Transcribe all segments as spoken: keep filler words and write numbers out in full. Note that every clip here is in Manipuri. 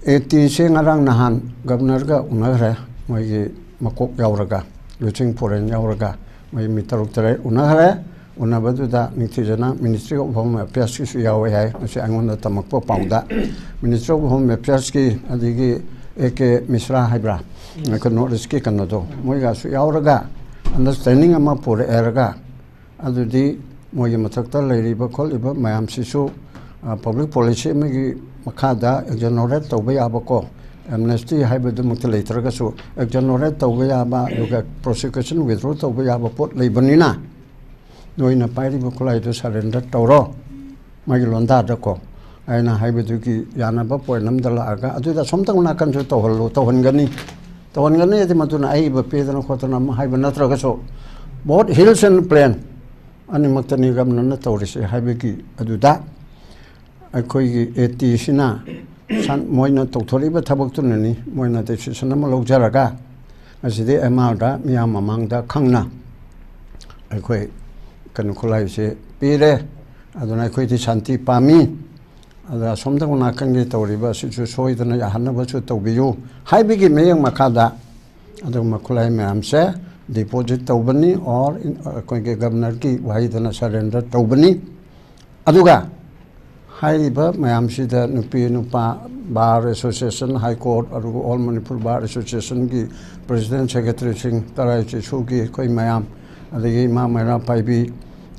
ꯑꯦ ꯇꯤꯁꯦ ꯉꯔꯥꯡ ꯅꯍꯥꯟ ꯒꯕꯅꯔꯒ ꯎꯅꯈ꯭ꯔꯦ꯫ ꯃꯣꯏꯒꯤ ꯃꯀꯣꯛ ꯌꯥꯎꯔꯒ, ꯂꯨꯆꯤꯡ ꯄꯨꯔꯦꯟ ꯌꯥꯎꯔꯒ, ꯃꯣꯏ ꯃꯤ ꯇꯔꯨꯛ ꯇꯔꯦꯠ ꯎꯅꯈ꯭ꯔꯦ꯫ ꯎꯅꯕꯗꯨꯗ ꯅꯤꯡꯊꯤꯖꯅ Ministry of Home Affairsꯀꯤꯁꯨ ꯌꯥꯎꯋꯦ ꯍꯥꯏ꯫ ꯃꯁꯤ ꯑꯩꯉꯣꯟꯗ ꯇꯝꯃꯛꯄ ꯄꯥꯎꯗ꯫ Ministry of Home Affairsꯀꯤ, ꯑꯗꯒꯤ ꯑꯦ ꯀꯦ ꯃꯤꯁ꯭ꯔꯥ ꯍꯥꯏꯕ꯭ꯔꯥ, ꯑꯩꯈꯣꯏ North Eastꯀꯤ ꯀꯩꯅꯣꯗꯣ, ꯃꯣꯏꯒꯁꯨ ꯌꯥꯎꯔꯒ understanding ꯑꯃ ꯄꯨꯔꯛꯑꯦꯔꯒ, ꯑꯗꯨꯗꯤ ꯃꯣꯏꯒꯤ ꯃꯊꯛꯇ ꯂꯩꯔꯤꯕ ꯈꯣꯠꯂꯤꯕ ꯃꯌꯥꯝꯁꯤꯁꯨ, ꯑ, public policy ꯑꯃꯒꯤ ꯃꯈꯥꯗ exonerate ꯇꯧꯕ ꯌꯥꯕꯀꯣ, amnesty ꯍꯥꯏꯕꯗꯨꯃꯛꯇ ꯂꯩꯇ꯭ꯔꯒꯁꯨ exonerate ꯇꯧꯕ ꯌꯥꯕ, ꯑꯗꯨꯒ prosecution withdraw ꯇꯧꯕ ꯌꯥꯕ ꯄꯣꯠ ꯂꯩꯕꯅꯤꯅ, ꯅꯣꯏꯅ ꯄꯥꯏꯔꯤꯕ ꯈꯨꯠꯂꯥꯏꯗꯨ surrender ꯇꯧꯔꯣ, ꯃꯥꯒꯤ ꯂꯣꯟꯗꯥꯗꯀꯣ꯫ ꯑꯩꯅ ꯍꯥꯏꯕꯗꯨꯒꯤ ꯌꯥꯅꯕ point ꯑꯃꯗ ꯂꯥꯛꯑꯒ, ꯑꯗꯨꯗ ꯑꯁꯣꯝꯇꯪ ꯅꯥꯀꯟꯁꯨ ꯇꯧꯍꯜꯂꯨ, ꯇꯧꯍꯟꯒꯅꯤ, ꯇꯧꯍꯟꯒꯅꯤ ꯍꯥꯏꯗꯤ ꯃꯗꯨꯅ ꯑꯏꯕ ꯄꯤꯗꯅ ꯈꯣꯠꯇꯅ ꯑꯃ ꯍꯥꯏꯕ ꯅꯠꯇ꯭ꯔꯒꯁꯨ, both hills and plain ꯑꯅꯤꯃꯛꯇꯅꯤ ꯒꯕꯅꯔꯅ ꯇꯧꯔꯤꯁꯦ ꯍꯥꯏꯕꯒꯤ ꯑꯗꯨꯗ ꯑꯩꯈꯣꯏꯒꯤ ꯑꯦ ꯇꯤꯁꯤꯅ ꯁꯟ-, ꯃꯣꯏꯅ ꯇꯧꯊꯣꯔꯛꯏꯕ ꯊꯕꯛꯇꯨꯅꯅꯤ꯫ ꯃꯣꯏꯅ decision ꯑꯃ ꯂꯧꯖꯔꯒ ꯉꯁꯤꯗꯤ ꯑꯦꯝ ꯑꯥꯔꯗ ꯃꯤꯌꯥꯝ ꯃꯃꯥꯡꯗ ꯈꯪꯅ ꯑꯩꯈꯣꯏ ꯀꯩꯅꯣ ꯈꯨꯠꯂꯥꯏꯁꯦ ꯄꯤꯔꯦ꯫ ꯑꯗꯨꯅ ꯑꯩꯈꯣꯏꯗꯤ ꯁꯥꯟꯇꯤ ꯄꯥꯝꯃꯤ꯫ ꯑꯗ ꯑꯁꯣꯝꯗ ꯅꯥꯀꯟꯒꯤ ꯇꯧꯔꯤꯕ ꯑꯁꯤꯁꯨ ꯁꯣꯏꯗꯅ ꯌꯥꯍꯟꯅꯕꯁꯨ ꯇꯧꯕꯤꯌꯨ ꯍꯥꯏꯕꯒꯤ ꯃꯌꯦꯛ ꯃꯈꯥꯗ ꯑꯗꯨꯒꯨꯝꯕ ꯈꯨꯠꯂꯥꯏ ꯃꯌꯥꯝꯁꯦ deposit ꯇꯧꯕꯅꯤ, or ꯑꯩꯈꯣꯏꯒꯤ ꯒꯕꯅꯔꯒꯤ ꯋꯥꯍꯩꯗꯅ surrender ꯇꯧꯕꯅꯤ꯫ ꯑꯗꯨꯒ ꯍꯥꯏꯔꯤꯕ ꯃꯌꯥꯝꯁꯤꯗ ꯅꯨꯄꯤ ꯅꯨꯄꯥ, bar association, High Court, ꯑꯗꯨꯒ All Manipur Bar Associationꯒꯤ president secretaryꯁꯤꯡ, ꯇꯔꯥꯏ ꯆꯤꯁꯨꯒꯤ ꯑꯩꯈꯣꯏ ꯃꯌꯥꯝ, ꯑꯗꯒꯤ ꯏꯃꯥ ꯃꯩꯔꯥ ꯄꯥꯏꯕꯤ,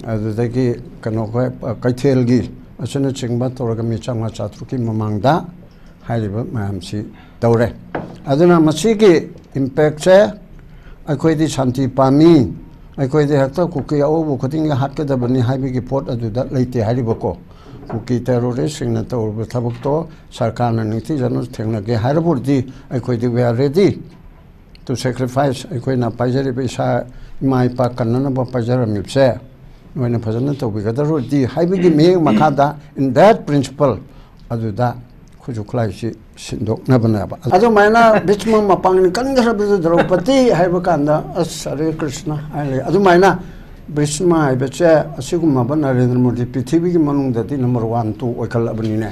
ꯑꯗꯨꯗꯒꯤ ꯀꯩꯅꯣ, ꯑꯩꯈꯣꯏ ꯀꯩꯊꯦꯜꯒꯤ ꯑꯁꯤꯅꯆꯤꯡꯕ ꯇꯧꯔꯒ ꯃꯤ ꯆꯥꯝꯃꯉꯥ ꯆꯥꯇ꯭ꯔꯨꯛꯀꯤ ꯃꯃꯥꯡꯗ ꯍꯥꯏꯔꯤꯕ ꯃꯌꯥꯝꯁꯤ ꯇꯧꯔꯦ꯫ ꯑꯗꯨꯅ ꯃꯁꯤꯒꯤ impactꯁꯦ ꯑꯩꯈꯣꯏꯗꯤ ꯁꯥꯟꯇꯤ ꯄꯥꯝꯃꯤ, ꯑꯩꯈꯣꯏꯗꯤ ꯍꯦꯛꯇ ꯀꯨꯀꯤ ꯑꯎꯕ ꯈꯨꯗꯤꯡꯒꯤ ꯍꯥꯠꯀꯗꯕꯅꯤ ꯍꯥꯏꯕꯒꯤ ꯄꯣꯠ ꯑꯗꯨꯗ ꯂꯩꯇꯦ ꯍꯥꯏꯔꯤꯕꯀꯣ꯫ ꯀꯨꯀꯤ terroristꯁꯤꯡꯅ ꯇꯧꯔꯤꯕ ꯊꯕꯛꯇꯣ ꯁꯔꯀꯥꯔꯅ ꯅꯤꯡꯊꯤꯖꯅ ꯊꯦꯡꯅꯒꯦ ꯍꯥꯏꯔꯕꯗꯤ ꯑꯩꯈꯣꯏꯗꯤ we are ready to sacrifice꯫ ꯑꯩꯈꯣꯏꯅ ꯄꯥꯏꯖꯔꯤꯕ ꯏꯁꯥ, ꯏꯃꯥ ꯏꯄꯥ ꯀꯟꯅꯅꯕ ꯄꯥꯏꯖꯔꯝꯃꯤꯕꯁꯦ ꯅꯣꯏꯅ ꯐꯖꯅ ꯇꯧꯕꯤꯒꯗꯧꯔꯗꯤ ꯍꯥꯏꯕꯒꯤ ꯃꯤꯠꯌꯦꯡ ꯃꯈꯥꯗ, in that principle, ꯑꯗꯨꯗ ꯈꯨꯠꯁꯨ ꯈꯨꯠꯂꯥꯏꯁꯤ ꯁꯤꯟꯗꯣꯛꯅꯕꯅꯦꯕ꯫ ꯑꯗꯨꯃꯥꯏꯅ ꯚꯤꯁꯃ ꯃꯄꯥꯡꯒꯜ ꯀꯟꯈ꯭ꯔꯕꯗꯨ ꯗ꯭ꯔꯧꯄꯗꯤ ꯍꯥꯏꯕ ꯀꯥꯟꯗ, "ꯑꯁ, ꯍꯔꯦ ꯀ꯭ꯔꯤꯁꯅ" ꯍꯥꯏꯔꯦ꯫ ꯑꯗꯨꯃꯥꯏꯅ ꯚꯤꯁꯃ ꯍꯥꯏꯕꯁꯦ ꯑꯁꯤꯒꯨꯝꯂꯕ ꯅꯔꯦꯟꯗ꯭ꯔ ꯃꯣꯗꯤ ꯄ꯭ꯔꯤꯊꯤꯕꯤꯒꯤ ꯃꯅꯨꯡꯗꯗꯤ number one, two ꯑꯣꯏꯈꯠꯂꯕꯅꯤꯅꯦ꯫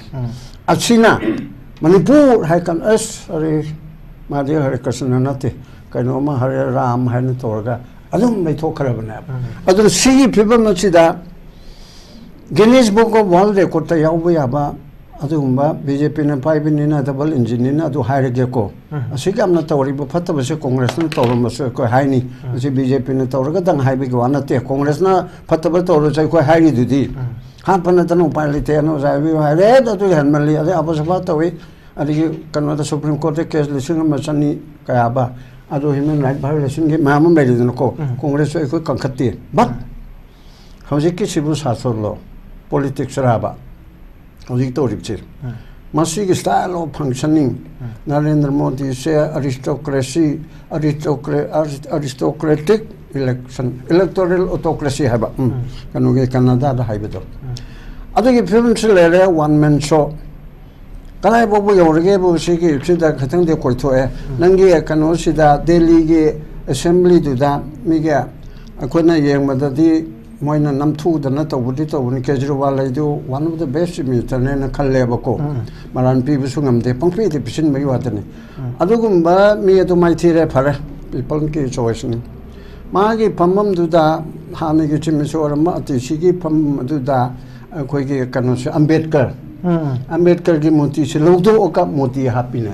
ꯑꯁꯤꯅ ꯃꯅꯤꯄꯨꯔ ꯍꯥꯏ ꯀꯥꯟꯗ ꯑꯁ ꯍꯔꯦ, ꯃꯥꯗꯤ ꯍꯔꯦ ꯀ꯭ꯔꯤꯁꯅ ꯅꯠꯇꯦ, ꯀꯩꯅꯣꯝꯃ ꯍꯔꯦ ꯔꯥꯝ ꯍꯥꯏꯅ ꯇꯧꯔꯒ ꯑꯗꯨꯝ ꯂꯩꯊꯣꯛꯈ꯭ꯔꯕꯅꯦꯕ꯫ ꯑꯗꯨꯅ ꯁꯤꯒꯤ ꯐꯤꯕꯝ ꯑꯁꯤꯗ Guinness Book of World Record ꯇ ꯌꯥꯎꯕ ꯌꯥꯕ ꯑꯗꯨꯒꯨꯝꯕ, ꯕꯤ ꯖꯦ ꯄꯤ ꯅ ꯄꯥꯏꯕꯅꯤꯅ ꯗꯕꯜ ꯏꯟꯖꯤꯟꯅꯤꯅ ꯑꯗꯨ ꯍꯥꯏꯔꯒꯦꯀꯣ꯫ ꯑꯁꯤꯒ ꯌꯥꯝꯅ ꯇꯧꯔꯤꯕ ꯐꯠꯇꯕꯁꯦ ꯀꯣꯡꯒ꯭ꯔꯦꯁꯅ ꯇꯧꯔꯝꯕꯁꯨ ꯑꯩꯈꯣꯏ ꯍꯥꯏꯅꯤ꯫ ꯃꯁꯤ ꯕꯤ ꯖꯦ ꯄꯤ ꯅ ꯇꯧꯔꯒꯗꯪ ꯍꯥꯏꯕꯒꯤ ꯋꯥ ꯅꯠꯇꯦ, ꯀꯣꯡꯒ꯭ꯔꯦꯁꯅ ꯐꯠꯇꯕ ꯇꯧꯔꯁꯨ ꯑꯩꯈꯣꯏ ꯍꯥꯏꯔꯤꯗꯨꯗꯤ꯫ ꯍꯥꯠꯄ ꯅꯠꯇꯅ ꯎꯄꯥꯏ ꯂꯩꯇꯦ, ꯑꯅꯧ ꯍꯥꯏꯔꯦ, ꯑꯗꯨ ꯍꯦꯟꯃꯜꯂꯤ, ꯑꯗꯩ ꯑꯕꯁꯐꯥ ꯇꯧꯏ꯫ ꯑꯗꯒꯤ ꯀꯩꯅꯣꯗ ꯁꯨꯄ꯭ꯔꯤꯝ ꯀꯣꯔꯠꯇ ꯀꯦꯁ ꯂꯤꯁꯤꯡ ꯑꯃ ꯆꯅꯤ ꯀꯌꯥꯕ, ꯑꯗꯨ human right violation ꯒꯤ ꯃꯌꯥꯝ ꯑꯃ ꯂꯩꯔꯤꯗꯅꯀꯣ꯫ ꯀꯣꯡꯒ꯭ꯔꯦꯁꯁꯨ ꯑꯩꯈꯣꯏ ꯀꯟꯈꯠꯇꯦ꯫ But ꯍꯧꯖꯤꯛꯀꯤ ꯁꯤꯕꯨ ꯁꯥꯁꯣꯟꯂꯣ, ꯄꯣꯂꯤꯇꯤꯛꯁ ꯔꯥꯕ ꯍꯧꯖꯤꯛ ꯇꯧꯔꯤꯕꯁꯦ? ꯃꯁꯤꯒꯤ style of functioning, ꯅꯔꯦꯟꯗ꯭ꯔ ꯃꯣꯗꯤꯁꯦ ꯑꯔꯤꯁꯇꯣꯀ꯭ꯔꯦꯁꯤ, ꯑꯔꯤꯁꯇꯣꯀ꯭ꯔꯦ-, ꯑꯔꯤꯁꯇꯣꯀ꯭ꯔꯦꯇꯤꯛ ꯏꯂꯦꯛꯁꯟ, ꯏꯂꯦꯛꯇꯣꯔꯦꯜ ꯑꯣꯇꯣꯀ꯭ꯔꯦꯁꯤ ꯍꯥꯏꯕ, ꯎꯝ, ꯀꯩꯅꯣꯒꯤ ꯀꯅꯥꯗꯥꯗ ꯍꯥꯏꯕꯗꯣ꯫ ꯑꯗꯨꯒꯤ ꯐꯤꯕꯝꯁꯤ ꯂꯩꯔꯦ, one man show꯫ ꯀꯗꯥꯏ ꯐꯥꯎꯕ ꯌꯧꯔꯒꯦꯕꯨ ꯁꯤꯒꯤ ꯁꯤꯗ ꯈꯤꯇꯪꯗꯤ ꯀꯣꯏꯊꯣꯛꯑꯦ꯫ ꯅꯪꯒꯤ ꯀꯩꯅꯣꯁꯤꯗ, ꯗꯦꯜꯂꯤꯒꯤ ꯑꯦꯁꯦꯝꯕ꯭ꯂꯤꯗꯨꯗ ꯃꯤꯒꯤ, ꯑꯩꯈꯣꯏꯅ ꯌꯦꯡꯕꯗꯗꯤ ꯃꯣꯏꯅ ꯅꯝꯊꯨꯗꯅ ꯇꯧꯕꯗꯤ ꯇꯧꯕꯅꯤ꯫ ꯀꯦꯖꯔꯤꯋꯥꯜ ꯍꯥꯏꯗꯨ one of the best minister ꯅꯦꯅ ꯈꯜꯂꯦꯕꯀꯣ꯫ ꯃꯔꯥꯟ ꯄꯤꯕꯁꯨ ꯉꯝꯗꯦ, ꯄꯪꯄꯤꯗꯤ ꯄꯤꯁꯤꯟꯕꯒꯤ ꯋꯥꯗꯅꯤ꯫ ꯑꯗꯨꯒꯨꯝꯕ ꯃꯤ ꯑꯗꯨ ꯃꯥꯏꯊꯤꯔꯦ, ꯐꯔꯦ, people ꯀꯤ choice ꯅꯤ꯫ ꯃꯥꯒꯤ ꯐꯝꯐꯝꯗꯨꯗ, ꯍꯥꯟꯅꯒꯤ ꯆꯤꯞ ꯃꯤꯅꯤꯁꯇꯔ ꯑꯣꯏꯔꯝꯕ ꯑꯇꯤꯁꯤꯒꯤ ꯐꯝꯐꯝ ꯑꯗꯨꯗ ꯑꯩꯈꯣꯏꯒꯤ ꯀꯩꯅꯣꯁꯦ, ꯑꯝꯕꯦꯗꯀꯔ, ꯑꯝꯕꯦꯗꯀꯔꯒꯤ ꯃꯨꯔꯇꯤꯁꯦ ꯂꯧꯊꯣꯛꯑꯒ ꯃꯨꯔꯇꯤ ꯍꯥꯞꯄꯤꯅꯦ꯫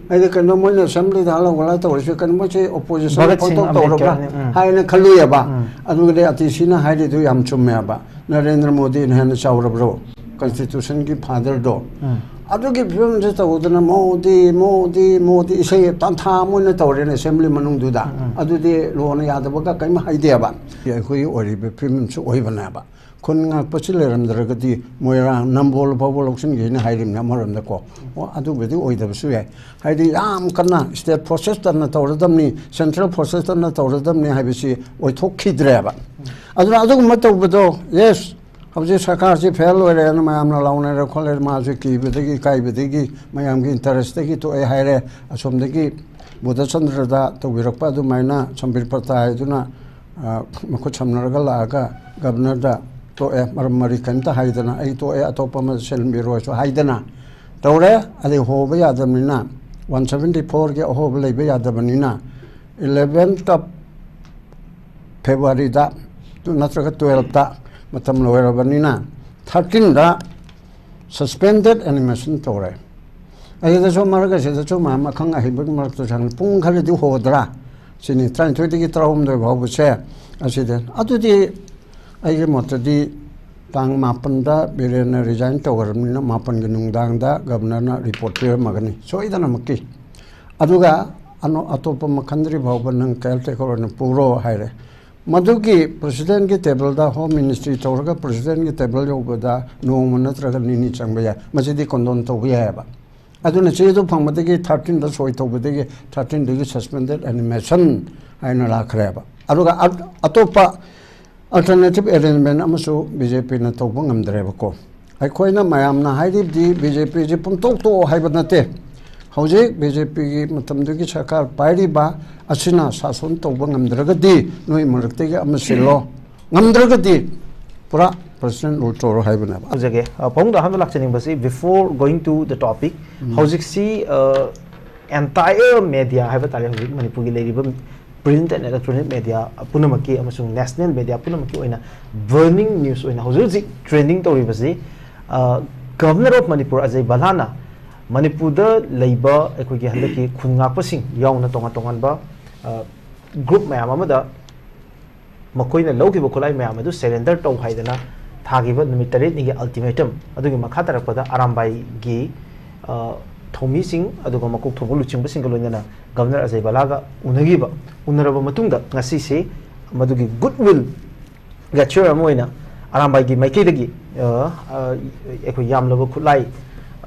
ꯍꯥꯏꯗꯤ ꯀꯩꯅꯣ, ꯃꯣꯏꯅ ꯑꯦꯁꯦꯝꯕ꯭ꯂꯤꯗ ꯍꯜꯂꯧ ꯍꯜꯂꯧ ꯇꯧꯔꯤꯁꯦ ꯀꯩꯅꯣ, ꯃꯣꯏꯁꯦ ꯑꯣꯄꯣꯖꯤꯁꯟ ꯚꯒꯠ ꯁꯤꯡ ꯄꯪꯇꯧ ꯇꯧꯔꯕ꯭ꯔꯥ ꯑꯝꯕꯦꯗꯀꯔꯅꯤ꯫ ꯎꯝ꯫ ꯍꯥꯏꯅ ꯈꯜꯂꯨꯏꯌꯦꯕ꯫ ꯑꯗꯨꯒꯗꯤ ꯑꯇꯤꯁꯤꯅ ꯍꯥꯏꯔꯤꯗꯨ ꯌꯥꯝ ꯆꯨꯝꯃꯦꯕ꯫ ꯅꯔꯦꯟꯗ꯭ꯔ ꯃꯣꯗꯤꯅ ꯍꯦꯟꯅ ꯆꯥꯎꯔꯕ꯭ꯔꯣ, ꯀꯟꯁꯇꯤꯇ꯭ꯌꯨꯁꯟꯒꯤ ꯐꯥꯗꯔꯗꯣ? ꯑꯗꯨꯒꯤ ꯐꯤꯕꯝꯁꯦ ꯇꯧꯗꯅ ꯃꯣꯗꯤ, ꯃꯣꯗꯤ, ꯃꯣꯗꯤ ꯏꯁꯩ ꯇꯥꯟꯊꯥ ꯑꯃ ꯑꯣꯏꯅ ꯇꯧꯔꯦꯅꯦ ꯑꯦꯁꯦꯝꯕ꯭ꯂꯤ ꯃꯅꯨꯡꯗꯨꯗ꯫ ꯑꯗꯨꯗꯤ ꯂꯣꯅ ꯌꯥꯗꯕꯒ ꯀꯔꯤꯝ ꯍꯥꯏꯗꯦꯕ꯫ ꯑꯩꯈꯣꯏꯒꯤ ꯑꯣꯏꯔꯤꯕ ꯐꯤꯕꯝꯁꯨ ꯑꯣꯏꯕꯅꯦꯕ꯫ ꯈꯨꯟ ꯉꯥꯛꯄꯁꯤ ꯂꯩꯔꯝꯗ꯭ꯔꯒꯗꯤ ꯃꯣꯏꯔꯥꯡ ꯅꯝꯕꯣꯜ ꯐꯥꯎꯕ ꯂꯧꯁꯤꯟꯒꯦꯅ ꯍꯥꯏꯔꯤꯕꯅꯤ ꯑꯃꯔꯣꯝꯗꯀꯣ꯫ ꯑꯣ, ꯑꯗꯨꯕꯨꯗꯤ ꯑꯣꯏꯗꯕꯁꯨ ꯌꯥꯏ꯫ ꯍꯥꯏꯗꯤ ꯌꯥꯝ ꯀꯟꯅ state forces ꯇꯅ ꯇꯧꯔꯗꯕꯅꯤ, central forces ꯇꯅ ꯇꯧꯔꯗꯕꯅꯤ ꯍꯥꯏꯕꯁꯤ ꯑꯣꯏꯊꯣꯛꯈꯤꯗ꯭ꯔꯦꯕ꯫ ꯑꯗꯨꯅ ꯑꯗꯨꯒꯨꯝꯕ ꯇꯧꯕꯗꯣ, yes, ꯍꯧꯖꯤꯛ ꯁꯔꯀꯥꯔꯁꯤ ꯐꯦꯜ ꯑꯣꯏꯔꯦꯅ ꯃꯌꯥꯝꯅ ꯂꯥꯎꯅꯔꯦ ꯈꯣꯠꯂꯦ, ꯃꯥꯁꯨ ꯀꯤꯕꯗꯒꯤ ꯏꯀꯥꯏꯕꯗꯒꯤ ꯃꯌꯥꯝꯒꯤ ꯏꯟꯇꯔꯦꯁꯇꯒꯤ ꯇꯣꯛꯑꯦ ꯍꯥꯏꯔꯦ꯫ ꯑꯁꯣꯝꯗꯒꯤ ꯕꯨꯙꯆꯟꯗ꯭ꯔꯗ ꯇꯧꯕꯤꯔꯛꯄ ꯑꯗꯨꯃꯥꯏꯅ ꯁꯝꯕꯤꯔ ꯄꯇ꯭ꯔ ꯍꯥꯏꯗꯨꯅ, ꯑ, ꯃꯈꯨꯠ ꯁꯝꯅꯔꯒ ꯂꯥꯛꯑꯒ ꯒꯕꯔꯅꯔꯗ ꯇꯣꯛꯑꯦ, ꯃꯔꯝ ꯃꯔꯤ ꯀꯔꯤꯝꯇ ꯍꯥꯏꯗꯅ, ꯑꯩ ꯇꯣꯛꯑꯦ, ꯑꯇꯣꯞꯄ ꯑꯃ ꯁꯤꯜꯂꯝꯕꯤꯔꯣꯁꯨ ꯍꯥꯏꯗꯅ, ꯇꯧꯔꯦ꯫ ꯑꯗꯩ ꯍꯣꯕ ꯌꯥꯗꯕꯅꯤꯅ, ꯋꯥꯟ ꯁꯕꯦꯟꯇꯤ ꯐꯣꯔꯒꯤ ꯑꯍꯣꯕ ꯂꯩꯕ ꯌꯥꯗꯕꯅꯤꯅ, ꯏꯂꯦꯚꯦꯟꯇ ꯐꯦꯕ꯭ꯔꯨꯋꯥꯔꯤꯗ ꯅꯠꯇ꯭ꯔꯒ ꯇꯨꯌꯦꯜꯞꯇ ꯃꯇꯝ ꯂꯣꯏꯔꯕꯅꯤꯅ, ꯊꯥꯔꯇꯤꯟꯗ suspended animation ꯇꯧꯔꯦ꯫ ꯑꯁꯤꯗꯁꯨ ꯃꯔꯛ ꯑꯁꯤꯗꯁꯨ ꯃꯌꯥꯝ ꯑꯈꯪ ꯑꯍꯩꯕꯒꯤ ꯃꯔꯛꯇ ꯆꯪꯉꯦ꯫ ꯄꯨꯡ ꯈꯔꯗꯤ ꯍꯣꯗ꯭ꯔꯥ ꯁꯤꯅꯤ, ꯇꯔꯥꯅꯤꯊꯣꯏꯗꯒꯤ ꯇꯔꯥꯍꯨꯝꯗꯣꯏ ꯐꯥꯎꯕꯁꯦ꯫ ꯑꯁꯤꯗ ꯑꯗꯨꯗꯤ ꯑꯩꯒꯤ ꯃꯣꯠꯇꯗꯤ ꯇꯥꯡ ꯃꯥꯄꯟꯗ ꯕꯤꯔꯦꯟꯅ resign ꯇꯧꯈ꯭ꯔꯕꯅꯤꯅ, ꯃꯥꯄꯟꯒꯤ ꯅꯨꯡꯗꯥꯡꯗ ꯒꯕꯔꯅꯔꯅ ꯔꯤꯄꯣꯔꯠ ꯄꯤꯔꯝꯃꯒꯅꯤ ꯁꯣꯏꯗꯅꯃꯛꯀꯤ꯫ ꯑꯗꯨꯒ ꯑꯅꯣ-, ꯑꯇꯣꯞꯄ ꯑꯃ ꯈꯟꯗ꯭ꯔꯤ ꯐꯥꯎꯕ ꯅꯪ caretaker ꯑꯣꯏꯅ ꯄꯨꯔꯣ ꯍꯥꯏꯔꯦ꯫ ꯃꯗꯨꯒꯤ ꯄ꯭ꯔꯁꯤꯗꯦꯟꯒꯤ ꯇꯦꯕꯜꯗ, ꯍꯣꯝ ꯃꯤꯅꯤꯁꯇ꯭ꯔꯤ ꯇꯧꯔꯒ ꯄ꯭ꯔꯁꯤꯗꯦꯟꯒꯤ ꯇꯦꯕꯜ ꯌꯧꯕꯗ ꯅꯣꯡꯃ ꯅꯠꯇ꯭ꯔꯒ ꯅꯤꯅꯤ ꯆꯪꯕ ꯌꯥꯏ꯫ ꯃꯁꯤꯗꯤ condone ꯇꯧꯕ ꯌꯥꯏꯑꯕ꯫ ꯑꯗꯨꯅ ꯆꯦꯗꯨ ꯐꯪꯕꯗꯒꯤ ꯊꯥꯔꯇꯤꯟꯗ ꯁꯣꯏ ꯇꯧꯕꯗꯒꯤ, ꯊꯥꯔꯇꯤꯟꯗꯒꯤ suspended animation ꯍꯥꯏꯅ ꯂꯥꯛꯈ꯭ꯔꯦꯕ꯫ ꯑꯗꯨꯒ ꯑ-, ꯑꯇꯣꯞꯄ alternative arrangement ꯑꯃꯁꯨ ꯕꯤ ꯖꯦ ꯄꯤꯅ ꯇꯧꯕ ꯉꯝꯗ꯭ꯔꯦꯕꯀꯣ꯫ ꯑꯩꯈꯣꯏꯅ ꯃꯌꯥꯝꯅ ꯍꯥꯏꯔꯤꯕꯗꯤ ꯕꯤ ꯖꯦ ꯄꯤꯁꯤ ꯄꯨꯡꯇꯣꯛ ꯇꯣꯛꯑꯣ ꯍꯥꯏꯕ ꯅꯠꯇꯦ꯫ ꯍꯧꯖꯤꯛ ꯕꯤ ꯖꯦ ꯄꯤꯒꯤ ꯃꯇꯝꯗꯨꯒꯤ ꯁꯔꯀꯥꯔ ꯄꯥꯏꯔꯤꯕ ꯑꯁꯤꯅ ꯁꯥꯁꯣꯟ ꯇꯧꯕ ꯉꯝꯗ꯭ꯔꯒꯗꯤ ꯅꯣꯏ ꯃꯔꯛꯇꯒꯤ ꯑꯃ ꯁꯤꯜꯂꯣ, ꯉꯝꯗ꯭ꯔꯒꯗꯤ ꯄꯨꯔꯥ president rule ꯇꯧꯔꯣ ꯍꯥꯏꯕꯅꯦꯕ꯫ ꯍꯧꯖꯒꯦ꯫ ꯑ, ꯄꯥꯕꯨꯡꯗ ꯑꯍꯥꯟꯕ ꯂꯥꯛꯆꯅꯤꯡꯕꯁꯤ, before going to the topic, ꯍꯧꯖꯤꯛꯁꯤ, ꯑ, entire media ꯍꯥꯏꯕ ꯇꯥꯔꯦ, ꯍꯧꯖꯤꯛ ꯃꯅꯤꯄꯨꯔꯒꯤ ꯂꯩꯔꯤꯕ print and electronic media ꯄꯨꯝꯅꯃꯛꯀꯤ ꯑꯃꯁꯨꯡ national media ꯄꯨꯝꯅꯃꯛꯀꯤ ꯑꯣꯏꯅ burning news ꯑꯣꯏꯅ ꯍꯧꯖꯤꯛ ꯍꯧꯖꯤꯛ trending ꯇꯧꯔꯤꯕꯁꯤ, ꯑ, Governor of Manipur ꯑꯖꯌ ꯚꯜꯂꯥꯅ ꯃꯅꯤꯄꯨꯔꯗ ꯂꯩꯕ ꯑꯩꯈꯣꯏꯒꯤ ꯍꯟꯗꯛꯀꯤ ꯈꯨꯟ ꯉꯥꯛꯄꯁꯤꯡ ꯌꯥꯎꯅ ꯇꯣꯉꯥꯟ ꯇꯣꯉꯥꯟꯕ, ꯑ, group ꯃꯌꯥꯝ ꯑꯃꯗ ꯃꯈꯣꯏꯅ ꯂꯧꯈꯤꯕ ꯈꯨꯠꯂꯥꯏ ꯃꯌꯥꯝ ꯑꯗꯨ surrender ꯇꯧ ꯍꯥꯏꯗꯅ ꯊꯥꯈꯤꯕ ꯅꯨꯃꯤꯠ ꯇꯔꯦꯠꯅꯤꯒꯤ ultimatum ꯑꯗꯨꯒꯤ ꯃꯈꯥ ꯇꯥꯔꯛꯄꯗ ꯑꯔꯥꯝꯕꯥꯏꯒꯤ, ꯑ, ꯊꯧꯃꯤꯁꯤꯡ ꯑꯗꯨꯒ ꯃꯀꯣꯛ ꯊꯣꯡꯕ ꯂꯨꯆꯤꯡꯕꯁꯤꯡꯒ ꯂꯣꯏꯅꯅ Governor ꯑꯖꯌ ꯚꯜꯂꯥꯒ ꯎꯅꯈꯤꯕ, ꯎꯅꯔꯕ ꯃꯇꯨꯡꯗ ꯉꯁꯤꯁꯤ ꯃꯗꯨꯒꯤ goodwill gesture ꯑꯃ ꯑꯣꯏꯅ ꯑꯔꯥꯝꯕꯥꯏꯒꯤ ꯃꯥꯏꯀꯩꯗꯒꯤ, ꯑ, ꯑ, ꯑꯩꯈꯣꯏ ꯌꯥꯝꯂꯕ ꯈꯨꯠꯂꯥꯏ,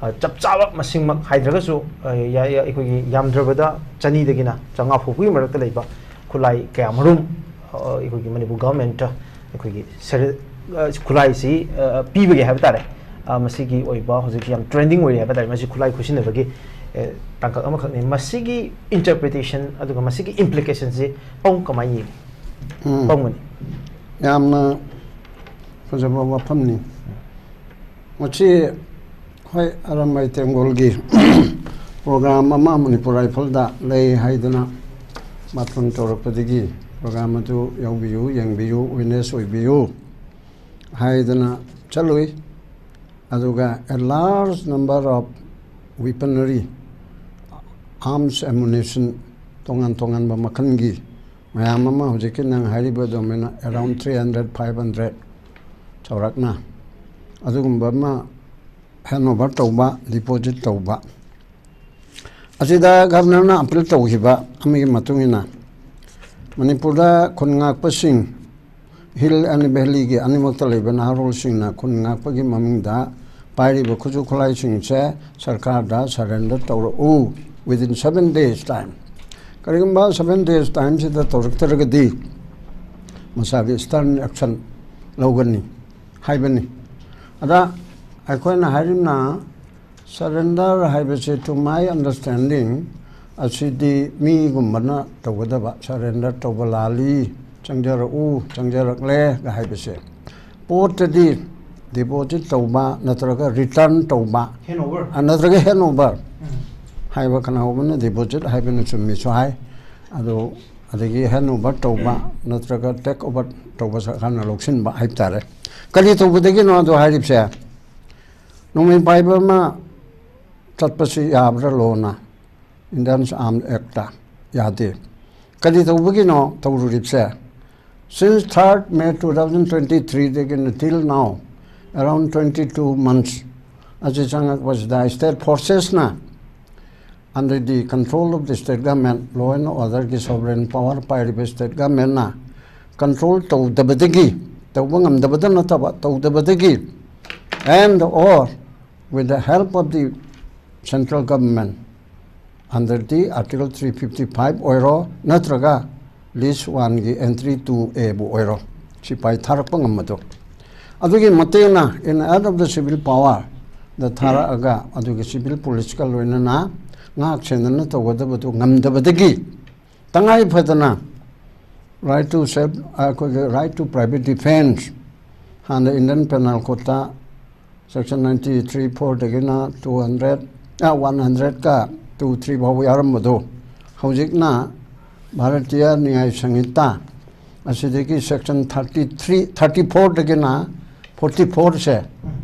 ꯑ, ꯆꯞ ꯆꯥꯕ ꯃꯁꯤꯡꯃꯛ ꯍꯥꯏꯗ꯭ꯔꯒꯁꯨ, ꯑ, ꯌꯥ-, ꯌꯥ-, ꯑꯩꯈꯣꯏꯒꯤ ꯌꯥꯝꯗ꯭ꯔꯕꯗ ꯆꯅꯤꯗꯒꯤꯅ ꯆꯥꯝꯃꯉꯥ ꯐꯥꯎꯕꯒꯤ ꯃꯔꯛꯇ ꯂꯩꯕ ꯈꯨꯠꯂꯥꯏ ꯀꯌꯥꯃꯔꯨꯝ, ꯑ, ꯑꯩꯈꯣꯏꯒꯤ ꯃꯅꯤꯄꯨꯔ governmentꯇ ꯑꯩꯈꯣꯏꯒꯤ ꯁꯦꯔꯦ-, ꯑ, ꯈꯨꯠꯂꯥꯏꯁꯤ, ꯑ, ꯄꯤꯕꯒꯦ ꯍꯥꯏꯕ ꯇꯥꯔꯦ꯫ ꯑ, ꯃꯁꯤꯒꯤ ꯑꯣꯏꯕ ꯍꯧꯖꯤꯛ ꯌꯥꯝ trending ꯑꯣꯏꯔꯤ ꯍꯥꯏꯕ ꯇꯥꯔꯦ꯫ ꯃꯁꯤ ꯈꯨꯠꯂꯥꯏ ꯈꯨꯠꯁꯤꯟꯅꯕꯒꯤ, ꯑ, ꯇꯥꯡꯀꯛ ꯑꯃꯈꯛꯅꯤ꯫ ꯃꯁꯤꯒꯤ interpretation ꯑꯗꯨꯒ ꯃꯁꯤꯒꯤ implicationꯁꯤ ꯄꯥꯕꯨꯡ ꯀꯃꯥꯏꯅ ꯌꯦꯡꯉꯤ? ꯎꯝ꯫ ꯄꯥꯕꯨꯡꯅꯤ꯫ ꯌꯥꯝꯅ ꯐꯖꯕ ꯋꯥꯐꯝꯅꯤ꯫ ꯃꯁꯤ ꯍꯣꯏ, ꯑꯔꯥꯝꯕꯥꯏ ꯇꯦꯡꯒꯣꯜꯒꯤ ꯄ꯭ꯔꯣꯒ꯭ꯔꯥꯝ ꯑꯃ ꯃꯅꯤꯄꯨꯔ ꯔꯥꯏꯐꯜꯗ ꯂꯩ ꯍꯥꯏꯗꯨꯅ ꯕꯥꯇꯣꯟ ꯇꯧꯔꯛꯄꯗꯒꯤ ꯄ꯭ꯔꯣꯒ꯭ꯔꯥꯝ ꯑꯗꯨ ꯌꯥꯎꯕꯤꯌꯨ, ꯌꯦꯡꯕꯤꯌꯨ, ꯋꯤꯠꯅꯦꯁ ꯑꯣꯏꯕꯤꯌꯨ ꯍꯥꯏꯗꯅ ꯆꯠꯂꯨꯏ꯫ ꯑꯗꯨꯒ a large number of weaponry, arms ammunition, ꯇꯣꯉꯥꯟ ꯇꯣꯉꯥꯟꯕ ꯃꯈꯜꯒꯤ ꯃꯌꯥꯝ ꯑꯃ, ꯍꯧꯖꯤꯛꯀꯤ ꯅꯪ ꯍꯥꯏꯔꯤꯕ ꯑꯗꯨꯃꯥꯏꯅ around three hundred, five hundred ꯆꯥꯎꯔꯥꯛꯅ ꯑꯗꯨꯒꯨꯝꯕ ꯑꯃ hand over ꯇꯧꯕ, deposit ꯇꯧꯕ꯫ ꯑꯁꯤꯗ ꯒꯚꯔꯅꯔꯅ ꯑꯄꯤꯜ ꯇꯧꯈꯤꯕ ꯑꯃꯒꯤ ꯃꯇꯨꯡ ꯏꯟꯅ, ꯃꯅꯤꯄꯨꯔꯗ ꯈꯨꯟ ꯉꯥꯛꯄꯁꯤꯡ, ꯍꯤꯜ ꯑꯦꯟ ꯚꯦꯂꯤꯒꯤ ꯑꯅꯤꯃꯛꯇ ꯂꯩꯕ ꯅꯍꯥꯔꯣꯜꯁꯤꯡꯅ ꯈꯨꯟ ꯉꯥꯛꯄꯒꯤ ꯃꯃꯤꯡꯗ ꯄꯥꯏꯔꯤꯕ ꯈꯨꯠꯁꯨ ꯈꯨꯠꯂꯥꯏꯁꯤꯡꯁꯦ ꯁꯔꯀꯥꯔꯗ surrender ꯇꯧꯔꯛꯎ within seven days time꯫ ꯀꯔꯤꯒꯨꯝꯕ seven days timeꯁꯤꯗ ꯇꯧꯔꯛꯇ꯭ꯔꯒꯗꯤ ꯃꯁꯥꯒꯤ stern action ꯂꯧꯒꯅꯤ ꯍꯥꯏꯕꯅꯤ꯫ ꯑꯗ ꯑꯩꯈꯣꯏꯅ ꯍꯥꯏꯔꯤꯅ, surrender ꯍꯥꯏꯕꯁꯦ, to my understanding, ꯑꯁꯤꯗꯤ ꯃꯤꯒꯨꯝꯕꯅ ꯇꯧꯒꯗꯕ꯫ Surrender ꯇꯧꯕ ꯂꯥꯜꯂꯤ, ꯆꯪꯖꯔꯛꯎ, ꯆꯪꯖꯔꯛꯂꯦꯒ ꯍꯥꯏꯕꯁꯦ, ꯄꯣꯠꯇꯗꯤ deposit ꯇꯧꯕ ꯅꯠꯇ꯭ꯔꯒ return ꯇꯧꯕ, Hand over. ꯑ, ꯅꯠꯇ꯭ꯔꯒ hand over ꯎꯝ. ꯍꯥꯏꯕ, ꯀꯅꯥꯒꯨꯝꯕꯅ deposit ꯍꯥꯏꯕꯅ ꯆꯨꯝꯃꯤꯁꯨ ꯍꯥꯏ꯫ ꯑꯗꯨ ꯑꯗꯒꯤ hand over ꯇꯧꯕ ꯅꯠꯇ꯭ꯔꯒ take over ꯇꯧꯕ, ꯁꯔꯀꯥꯔꯅ ꯂꯧꯁꯤꯟꯕ ꯍꯥꯏꯕ ꯇꯥꯔꯦ꯫ ꯀꯔꯤ ꯇꯧꯕꯗꯒꯤꯅꯣ ꯑꯗꯨ ꯍꯥꯏꯔꯤꯕꯁꯦ? ꯅꯣꯡꯃꯩ ꯄꯥꯏꯕ ꯑꯃ ꯆꯠꯄꯁꯤ ꯌꯥꯕ꯭ꯔꯥ ꯂꯣꯅ? Indian Arms Actꯇ ꯌꯥꯗꯦ꯫ ꯀꯔꯤ ꯇꯧꯕꯒꯤꯅꯣ ꯇꯧꯔꯨꯔꯤꯕꯁꯦ? Since third May two thousand twenty threeꯗꯒꯤꯅ till now, around twenty two months ꯑꯁꯤ ꯆꯪꯉꯛꯄꯁꯤꯗ, state forcesꯅ under the control of the state government, law and orderꯒꯤ sovereign power ꯄꯥꯏꯔꯤꯕ state governmentꯅ control ꯇꯧꯗꯕꯗꯒꯤ, ꯇꯧꯕ ꯉꯝꯗꯕꯗ ꯅꯠꯇꯕ, ꯇꯧꯗꯕꯗꯒꯤ, and or with the help of the central government under the article three fifty five ꯑꯣꯏꯔꯣ, ꯅꯠꯇ꯭ꯔꯒ list oneꯒꯤ entry two Aꯕꯨ ꯑꯣꯏꯔꯣ, ꯁꯤꯐꯥꯏ ꯊꯥꯔꯛꯄ ꯉꯝꯕꯗꯣ, ꯑꯗꯨꯒꯤ ꯃꯇꯦꯡꯅ in aid of the civil powerꯗ ꯊꯥꯔꯛꯑꯒ, ꯑꯗꯨꯒꯤ civil policeꯀ ꯂꯣꯏꯅꯅ ꯉꯥꯛ ꯁꯦꯟꯗꯅ ꯇꯧꯒꯗꯕꯗꯨ ꯉꯝꯗꯕꯗꯒꯤ, ꯇꯉꯥꯏ ꯐꯗꯅ right to self, ꯑꯩꯈꯣꯏꯒꯤ right to private defence, ꯍꯥꯟꯅ Indian Penal Codeꯇ Section ninety three four ꯗꯒꯤꯅ two hundred, one hundred ꯀ two three ꯐꯥꯎꯕ ꯌꯥꯎꯔꯝꯕꯗꯣ, ꯍꯧꯖꯤꯛꯅ ꯚꯥꯔꯇꯤꯌꯥ ꯅ꯭ꯌꯥꯌ ꯁꯪꯍꯤꯇꯥ ꯑꯁꯤꯗꯒꯤ section thirty three, thirty four ꯗꯒꯤꯅ forty four ꯁꯦ,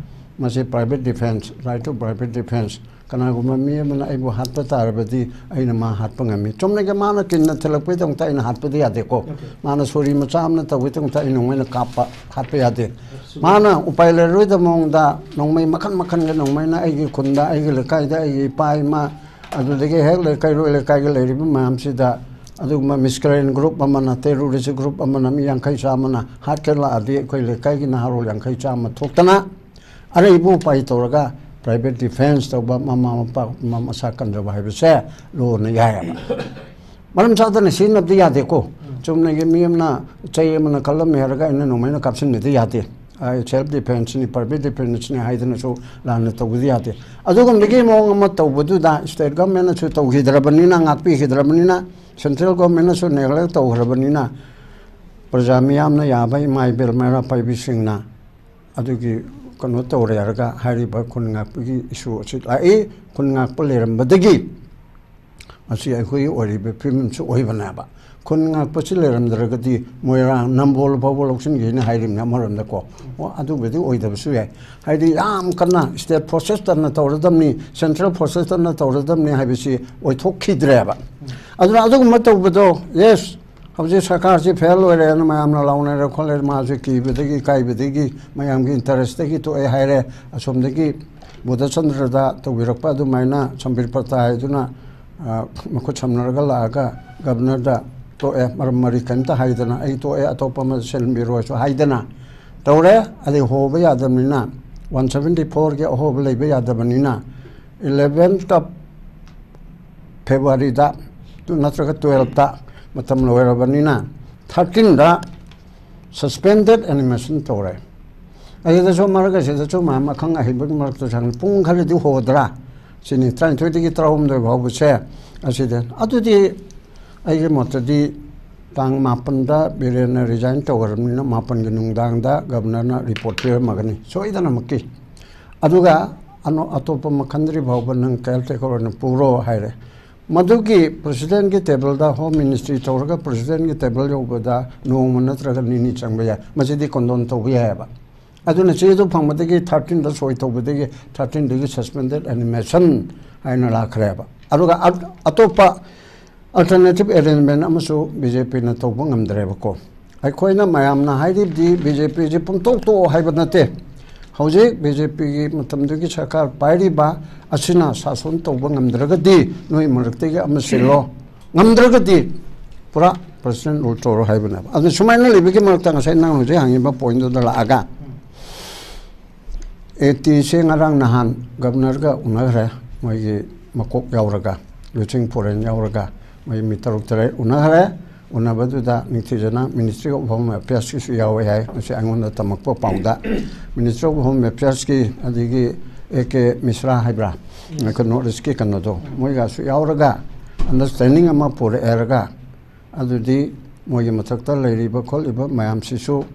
ꯃꯁꯤ private defence, right to private defence, ꯀꯅꯥꯒꯨꯝꯕ ꯃꯤ ꯑꯃꯅ ꯑꯩꯕꯨ ꯍꯥꯠꯄ ꯇꯥꯔꯕꯗꯤ ꯑꯩꯅ ꯃꯥ ꯍꯥꯠꯄ ꯉꯝꯃꯤ꯫ ꯆꯨꯝꯅꯒꯤ ꯃꯥꯅ ꯀꯤꯟꯅ ꯊꯤꯜꯂꯛꯄꯒꯤꯗꯃꯛꯇ ꯑꯩꯅ ꯍꯥꯠꯄꯗꯤ ꯌꯥꯗꯦꯀꯣ꯫ ꯃꯥꯅ ꯁꯣꯔꯤ ꯃꯆꯥ ꯑꯃꯅ ꯇꯧꯕꯒꯤꯗꯃꯛꯇ ꯑꯩ ꯅꯣꯡꯃꯩꯅ ꯀꯥꯞꯄ, ꯍꯥꯠꯄ ꯌꯥꯗꯦ꯫ ꯃꯥꯅ ꯎꯄꯥꯏ ꯂꯩꯔꯔꯣꯏꯗꯕ ꯃꯑꯣꯡꯗ ꯅꯣꯡꯃꯩ ꯃꯈꯜ ꯃꯈꯜꯒꯤ ꯅꯣꯡꯃꯩꯅ ꯑꯩꯒꯤ ꯈꯨꯟꯗ, ꯑꯩꯒꯤ ꯂꯩꯀꯥꯏꯗ, ꯑꯩꯒꯤ ꯏꯄꯥ ꯏꯃꯥ, ꯑꯗꯨꯗꯒꯤ ꯍꯦꯛ ꯂꯩꯀꯥꯏꯔꯣꯏ ꯂꯩꯀꯥꯏꯒꯤ ꯂꯩꯔꯤꯕ ꯃꯌꯥꯝꯁꯤꯗ, ꯑꯗꯨꯒꯨꯝꯕ miscreant group ꯑꯃꯅ, terrorist group ꯑꯃꯅ ꯃꯤ ꯌꯥꯡꯈꯩ ꯆꯥꯝꯃꯅ ꯍꯥꯠꯀꯦ ꯂꯥꯛꯑꯗꯤ, ꯑꯩꯈꯣꯏ ꯂꯩꯀꯥꯏꯒꯤ ꯅꯍꯥꯔꯣꯜ ꯌꯥꯡꯈꯩ ꯆꯥꯝꯃ ꯊꯣꯛꯇꯅ ꯑꯔꯩꯕ ꯎꯄꯥꯏ ꯇꯧꯔꯒ private defence ꯇꯧꯕ, ꯃꯃꯥ ꯃꯄꯥ ꯃꯁꯥ ꯀꯟꯖꯕ ꯍꯥꯏꯕꯁꯦ ꯂꯣꯅ ꯌꯥꯏꯑꯕ꯫ ꯃꯔꯝ ꯆꯥꯗꯅ ꯁꯤꯖꯤꯟꯅꯕꯗꯤ ꯌꯥꯗꯦꯀꯣ꯫ ꯆꯨꯝꯅꯒꯤ ꯃꯤ ꯑꯃꯅ ꯆꯩ ꯑꯃꯅ ꯀꯜꯂꯝꯃꯦ ꯍꯥꯏꯔꯒ ꯑꯩꯅ ꯅꯣꯡꯃꯩꯅ ꯀꯥꯞꯁꯤꯟꯕꯗꯤ ꯌꯥꯗꯦ꯫ ꯑꯩ self defenceꯅꯤ, private defenceꯅꯤ ꯍꯥꯏꯗꯅꯁꯨ ꯂꯥꯟꯅ ꯇꯧꯕꯗꯤ ꯌꯥꯗꯦ꯫ ꯑꯗꯨꯒꯨꯝꯕꯒꯤ ꯃꯑꯣꯡ ꯑꯃ ꯇꯧꯕꯗꯨꯗ state governmentꯅꯁꯨ ꯇꯧꯈꯤꯗ꯭ꯔꯕꯅꯤꯅ, ꯉꯥꯛꯄꯤꯈꯤꯗ꯭ꯔꯕꯅꯤꯅ, central governmentꯅꯁꯨ neglect ꯇꯧꯈ꯭ꯔꯕꯅꯤꯅ, ꯄ꯭ꯔꯖꯥ ꯃꯤꯌꯥꯝꯅ ꯌꯥꯕ, ꯏꯃꯥ ꯏꯕꯦꯜ ꯃꯩꯔꯥ ꯄꯥꯏꯕꯤꯁꯤꯡꯅ ꯑꯗꯨꯒꯤ ꯀꯩꯅꯣ ꯇꯧꯔꯦ ꯍꯥꯏꯔꯒ ꯍꯥꯏꯔꯤꯕ ꯈꯨꯟ ꯉꯥꯛꯄꯒꯤ issue ꯑꯁꯤ ꯂꯥꯛꯏ꯫ ꯈꯨꯟ ꯉꯥꯛꯄ ꯂꯩꯔꯝꯕꯗꯒꯤ ꯃꯁꯤ ꯑꯩꯈꯣꯏꯒꯤ ꯑꯣꯏꯔꯤꯕ ꯐꯤꯕꯝꯁꯨ ꯑꯣꯏꯕꯅꯦꯕ꯫ ꯈꯨꯟ ꯉꯥꯛꯄꯁꯤ ꯂꯩꯔꯝꯗ꯭ꯔꯒꯗꯤ ꯃꯣꯏꯔꯥꯡ ꯅꯝꯕꯣꯜ ꯐꯥꯎꯕ ꯂꯧꯁꯤꯟꯈꯤꯅꯤ ꯍꯥꯏꯔꯤꯕꯅꯤ ꯑꯃꯔꯣꯝꯗꯀꯣ꯫ ꯑꯣ, ꯑꯗꯨꯕꯨꯗꯤ ꯑꯣꯏꯗꯕꯁꯨ ꯌꯥꯏ꯫ ꯍꯥꯏꯗꯤ ꯌꯥꯝ ꯀꯟꯅ state forcesꯇꯅ ꯇꯧꯔꯗꯕꯅꯤ, central forcesꯇꯅ ꯇꯧꯔꯗꯕꯅꯤ ꯍꯥꯏꯕꯁꯤ ꯑꯣꯏꯊꯣꯛꯈꯤꯗ꯭ꯔꯦꯕ꯫ ꯑꯗꯨꯅ ꯑꯗꯨꯒꯨꯝꯕ ꯇꯧꯕꯗꯣ, yes, ꯍꯧꯖꯤꯛ ꯁꯔꯀꯥꯔꯁꯤ fail ꯑꯣꯏꯔꯦꯅ ꯃꯌꯥꯝꯅ ꯂꯥꯎꯅꯔꯦ ꯈꯣꯠꯂꯦ, ꯃꯥꯁꯦ ꯀꯤꯕꯗꯒꯤ ꯏꯀꯥꯏꯕꯗꯒꯤ ꯃꯌꯥꯝꯒꯤ interestꯇꯒꯤ ꯇꯣꯛꯑꯦ ꯍꯥꯏꯔꯦ꯫ ꯑꯁꯣꯝꯗꯒꯤ ꯕꯨꯙꯆꯟꯗ꯭ꯔꯗ ꯇꯧꯕꯤꯔꯛꯄ ꯑꯗꯨꯃꯥꯏꯅ ꯁꯝꯕꯤꯔ ꯄꯇꯥ ꯍꯥꯏꯗꯨꯅ, ꯑ, ꯃꯈꯨꯠ ꯁꯝꯅꯔꯒ ꯂꯥꯛꯑꯒ governorꯗ ꯇꯣꯛꯑꯦ, ꯃꯔꯝ ꯃꯔꯤ ꯀꯔꯤꯝꯇ ꯍꯥꯏꯗꯅ, "ꯑꯩ ꯇꯣꯛꯑꯦ, ꯑꯇꯣꯞꯄ ꯑꯃ ꯁꯤꯟꯕꯤꯔꯣꯁꯨ" ꯍꯥꯏꯗꯅ ꯇꯧꯔꯦ꯫ ꯑꯗꯩ ꯍꯣꯕ ꯌꯥꯗꯕꯅꯤꯅ one seventy fourꯒꯤ ꯑꯍꯣꯕ ꯂꯩꯕ ꯌꯥꯗꯕꯅꯤꯅ eleventh of Februaryꯗ ꯇꯨ-, ꯅꯠꯇ꯭ꯔꯒ twelveꯇ ꯃꯇꯝ ꯂꯣꯏꯔꯕꯅꯤꯅ thirteenꯗ suspended animation ꯇꯧꯔꯦ꯫ ꯑꯁꯤꯗꯁꯨ ꯃꯔꯛ ꯑꯁꯤꯗꯁꯨ ꯃꯌꯥꯝ ꯑꯈꯪ ꯑꯍꯩꯕꯒꯤ ꯃꯔꯛꯇ ꯁꯪ-, ꯄꯨꯡ ꯈꯔꯗꯤ ꯍꯣꯗ꯭ꯔꯥ? ꯁꯤꯅꯤ, ꯇꯔꯥꯅꯤꯊꯣꯏꯗꯒꯤ ꯇꯔꯥꯍꯨꯝꯗꯣꯏ ꯐꯥꯎꯕꯁꯦ꯫ ꯑꯁꯤꯗ ꯑꯗꯨꯗꯤ ꯑꯩꯒꯤ ꯃꯣꯠꯇꯗꯤ ꯇꯥꯡ ꯃꯥꯄꯟꯗ ꯕꯤꯔꯦꯟꯅ resign ꯇꯧꯈ꯭ꯔꯕꯅꯤꯅ ꯃꯥꯄꯟꯒꯤ ꯅꯨꯡꯗꯥꯡꯗ governorꯅ report ꯄꯤꯔꯝꯃꯒꯅꯤ ꯁꯣꯏꯗꯅꯃꯛꯀꯤ꯫ ꯑꯗꯨꯒ ꯑꯅꯣ-, ꯑꯇꯣꯞꯄ ꯑꯃ ꯈꯟꯗ꯭ꯔꯤ ꯐꯥꯎꯕ ꯅꯪ ꯀꯦꯌꯔ ꯇꯦꯀꯔ ꯑꯣꯏꯅ ꯄꯨꯔꯣ ꯍꯥꯏꯔꯦ꯫ ꯃꯗꯨꯒꯤ ꯄ꯭ꯔꯁꯤꯗꯦꯟꯒꯤ ꯇꯦꯕꯜꯗ, ꯍꯣꯝ ꯃꯤꯅꯤꯁꯇ꯭ꯔꯤ ꯇꯧꯔꯒ ꯄ꯭ꯔꯁꯤꯗꯦꯟꯒꯤ ꯇꯦꯕꯜ ꯌꯧꯕꯗ ꯅꯣꯡꯃ ꯅꯠꯇ꯭ꯔꯒ ꯅꯤꯅꯤ ꯆꯪꯕ ꯌꯥꯏ꯫ ꯃꯁꯤꯗꯤ ꯀꯣꯟꯗꯣꯟ ꯇꯧꯕ ꯌꯥꯏꯑꯕ꯫ ꯑꯗꯨꯅ ꯆꯦꯗꯨ ꯐꯪꯕꯗꯒꯤ ꯊꯥꯔꯇꯤꯟꯗ ꯁꯣꯏ ꯇꯧꯕꯗꯒꯤ ꯊꯥꯔꯇꯤꯟꯗꯒꯤ ꯁꯁꯄꯦꯟꯗꯦꯠ ꯑꯦꯅꯤꯃꯦꯁꯟ ꯍꯥꯏꯅ ꯂꯥꯛꯈ꯭ꯔꯦꯕ꯫ ꯑꯗꯨꯒ ꯑ-, ꯑꯇꯣꯞꯄ ꯑꯜꯇꯔꯅꯦꯇꯤꯞ ꯑꯦꯔꯦꯟꯖꯃꯦꯟ ꯑꯃꯁꯨ ꯕꯤ ꯖꯦ ꯄꯤꯅ ꯇꯧꯕ ꯉꯝꯗ꯭ꯔꯦꯕꯀꯣ꯫ ꯑꯩꯈꯣꯏꯅ ꯃꯌꯥꯝꯅ ꯍꯥꯏꯔꯤꯕꯗꯤ ꯕꯤ ꯖꯦ ꯄꯤꯁꯤ ꯄꯨꯡꯇꯣꯛ ꯇꯣꯛꯑꯣ ꯍꯥꯏꯕ ꯅꯠꯇꯦ꯫ ꯍꯧꯖꯤꯛ ꯕꯤ ꯖꯦ ꯄꯤꯒꯤ ꯃꯇꯝꯗꯨꯒꯤ ꯁꯔꯀꯥꯔ ꯄꯥꯏꯔꯤꯕ ꯑꯁꯤꯅ ꯁꯥꯁꯣꯟ ꯇꯧꯕ ꯉꯝꯗ꯭ꯔꯒꯗꯤ ꯅꯣꯏ ꯃꯔꯛꯇꯒꯤ ꯑꯃ ꯁꯤꯜꯂꯣ, ꯉꯝꯗ꯭ꯔꯒꯗꯤ ꯄꯨꯔꯥ ꯄ꯭ꯔꯁꯤꯗꯦꯟ ꯔꯨꯜ ꯇꯧꯔꯣ ꯍꯥꯏꯕꯅꯦꯕ꯫ ꯑꯗꯨ ꯁꯨꯃꯥꯏꯅ ꯂꯩꯕꯒꯤ ꯃꯔꯛꯇ ꯉꯁꯥꯏ ꯅꯪ ꯍꯧꯖꯤꯛ ꯍꯪꯉꯤꯕ ꯄꯣꯏꯟꯗꯨꯗ ꯂꯥꯛꯑꯒ, ꯑꯦ ꯇꯤꯁꯦ ꯉꯔꯥꯡ ꯅꯍꯥꯟ ꯒꯕꯅꯔꯒ ꯎꯅꯈ꯭ꯔꯦ, ꯃꯣꯏꯒꯤ ꯃꯀꯣꯛ ꯌꯥꯎꯔꯒ, ꯂꯨꯆꯤꯡ ꯄꯨꯔꯦꯟ ꯌꯥꯎꯔꯒ, ꯃꯣꯏ ꯃꯤ ꯇꯔꯨꯛ ꯇꯔꯦꯠ ꯎꯅꯈ꯭ꯔꯦ꯫ ꯎꯅꯕꯗꯨꯗ ꯅꯤꯡꯊꯤꯖꯅ ꯃꯤꯅꯤꯁꯇ꯭ꯔꯤ ꯑꯣꯐ ꯍꯣꯝ ꯑꯦꯐꯤꯌꯔꯁꯀꯤꯁꯨ ꯌꯥꯎꯋꯦ ꯍꯥꯏ, ꯃꯁꯤ ꯑꯩꯉꯣꯟꯗ ꯇꯝꯃꯛꯄ ꯄꯥꯎꯗ꯫ ꯃꯤꯅꯤꯁꯇ꯭ꯔꯤ ꯑꯣꯐ ꯍꯣꯝ ꯑꯦꯐꯤꯌꯔꯁꯀꯤ, ꯑꯗꯒꯤ ꯑꯦ ꯀꯦ ꯃꯤꯁ꯭ꯔꯥ ꯍꯥꯏꯕ꯭ꯔꯥ, ꯑꯩꯈꯣꯏ ꯅꯣꯔꯠ ꯏꯁꯀꯤ ꯀꯩꯅꯣꯗꯣ, ꯃꯣꯏꯒꯁꯨ ꯌꯥꯎꯔꯒ ꯑꯟꯗꯔꯁꯇꯦꯟꯗꯤꯡ ꯑꯃ ꯄꯨꯔꯛꯑꯦꯔꯒ, ꯑꯗꯨꯗꯤ ꯃꯣꯏꯒꯤ ꯃꯊꯛꯇ ꯂꯩꯔꯤꯕ ꯈꯣꯠꯂꯤꯕ ꯃꯌꯥꯝꯁꯤꯁꯨ,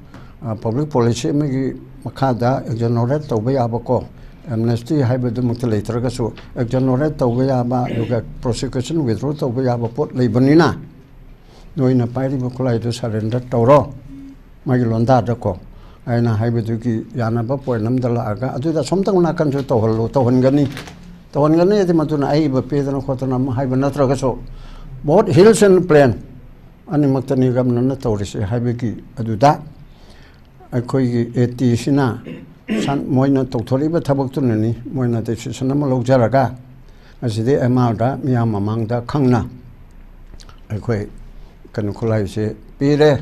ꯑ, ꯄꯕ꯭ꯂꯤꯛ ꯄꯣꯂꯤꯁꯤ ꯑꯃꯒꯤ ꯃꯈꯥꯗ ꯑꯦꯛꯖꯣꯅꯣꯔꯦꯠ ꯇꯧꯕ ꯌꯥꯕꯀꯣ, ꯑꯦꯝꯅꯦꯁꯇꯤ ꯍꯥꯏꯕꯗꯨꯃꯛꯇ ꯂꯩꯇ꯭ꯔꯒꯁꯨ ꯑꯦꯛꯖꯣꯅꯣꯔꯦꯠ ꯇꯧꯕ ꯌꯥꯕ, ꯑꯗꯨꯒ ꯄ꯭ꯔꯣꯁꯤꯀ꯭ꯌꯨꯁꯟ ꯋꯤꯗ꯭ꯔꯣ ꯇꯧꯕ ꯌꯥꯕ ꯄꯣꯠ ꯂꯩꯕꯅꯤꯅ, ꯅꯣꯏꯅ ꯄꯥꯏꯔꯤꯕ ꯈꯨꯠꯂꯥꯏꯗꯨ ꯁꯔꯦꯟꯗꯔ ꯇꯧꯔꯣ, ꯃꯥꯒꯤ ꯂꯣꯟꯗꯥꯗꯀꯣ, ꯑꯩꯅ ꯍꯥꯏꯕꯗꯨꯒꯤ ꯌꯥꯅꯕ ꯄꯣꯏꯟ ꯑꯃꯗ ꯂꯥꯛꯑꯒ, ꯑꯗꯨꯗ ꯑꯁꯣꯝꯇꯪ ꯅꯥꯀꯟꯁꯨ ꯇꯧꯍꯜꯂꯨ, ꯇꯧꯍꯟꯒꯅꯤ, ꯇꯧꯍꯟꯒꯅꯤ ꯍꯥꯏꯗꯤ ꯃꯗꯨꯅ ꯑꯏꯕ ꯄꯤꯗꯅ ꯈꯣꯠꯇꯅ ꯑꯃ ꯍꯥꯏꯕ ꯅꯠꯇ꯭ꯔꯒꯁꯨ, ꯕꯣꯠ ꯍꯤꯜꯁ ꯑꯦꯟ ꯄ꯭ꯂꯦꯟ ꯑꯅꯤꯃꯛꯇꯅꯤ ꯒꯕꯅꯔꯅ ꯇꯧꯔꯤꯁꯦ ꯍꯥꯏꯕꯒꯤ ꯑꯗꯨꯗ, ꯑꯩꯈꯣꯏꯒꯤ ꯑꯦ ꯇꯤꯁꯤꯅ ꯁꯟ-, ꯃꯣꯏꯅ ꯇꯧꯊꯣꯔꯛꯏꯕ ꯊꯕꯛꯇꯨꯅꯅꯤ, ꯃꯣꯏꯅ ꯗꯤꯁꯤꯁꯟ ꯑꯃ ꯂꯧꯖꯔꯒ, ꯑꯁꯤꯗꯤ ꯑꯦꯝ ꯑꯥꯔꯗ ꯃꯤꯌꯥꯝ ꯃꯃꯥꯡꯗ ꯈꯪꯅ ꯑꯩꯈꯣꯏ ꯀꯩꯅꯣ ꯈꯨꯠꯂꯥꯏꯁꯦ ꯄꯤꯔꯦ꯫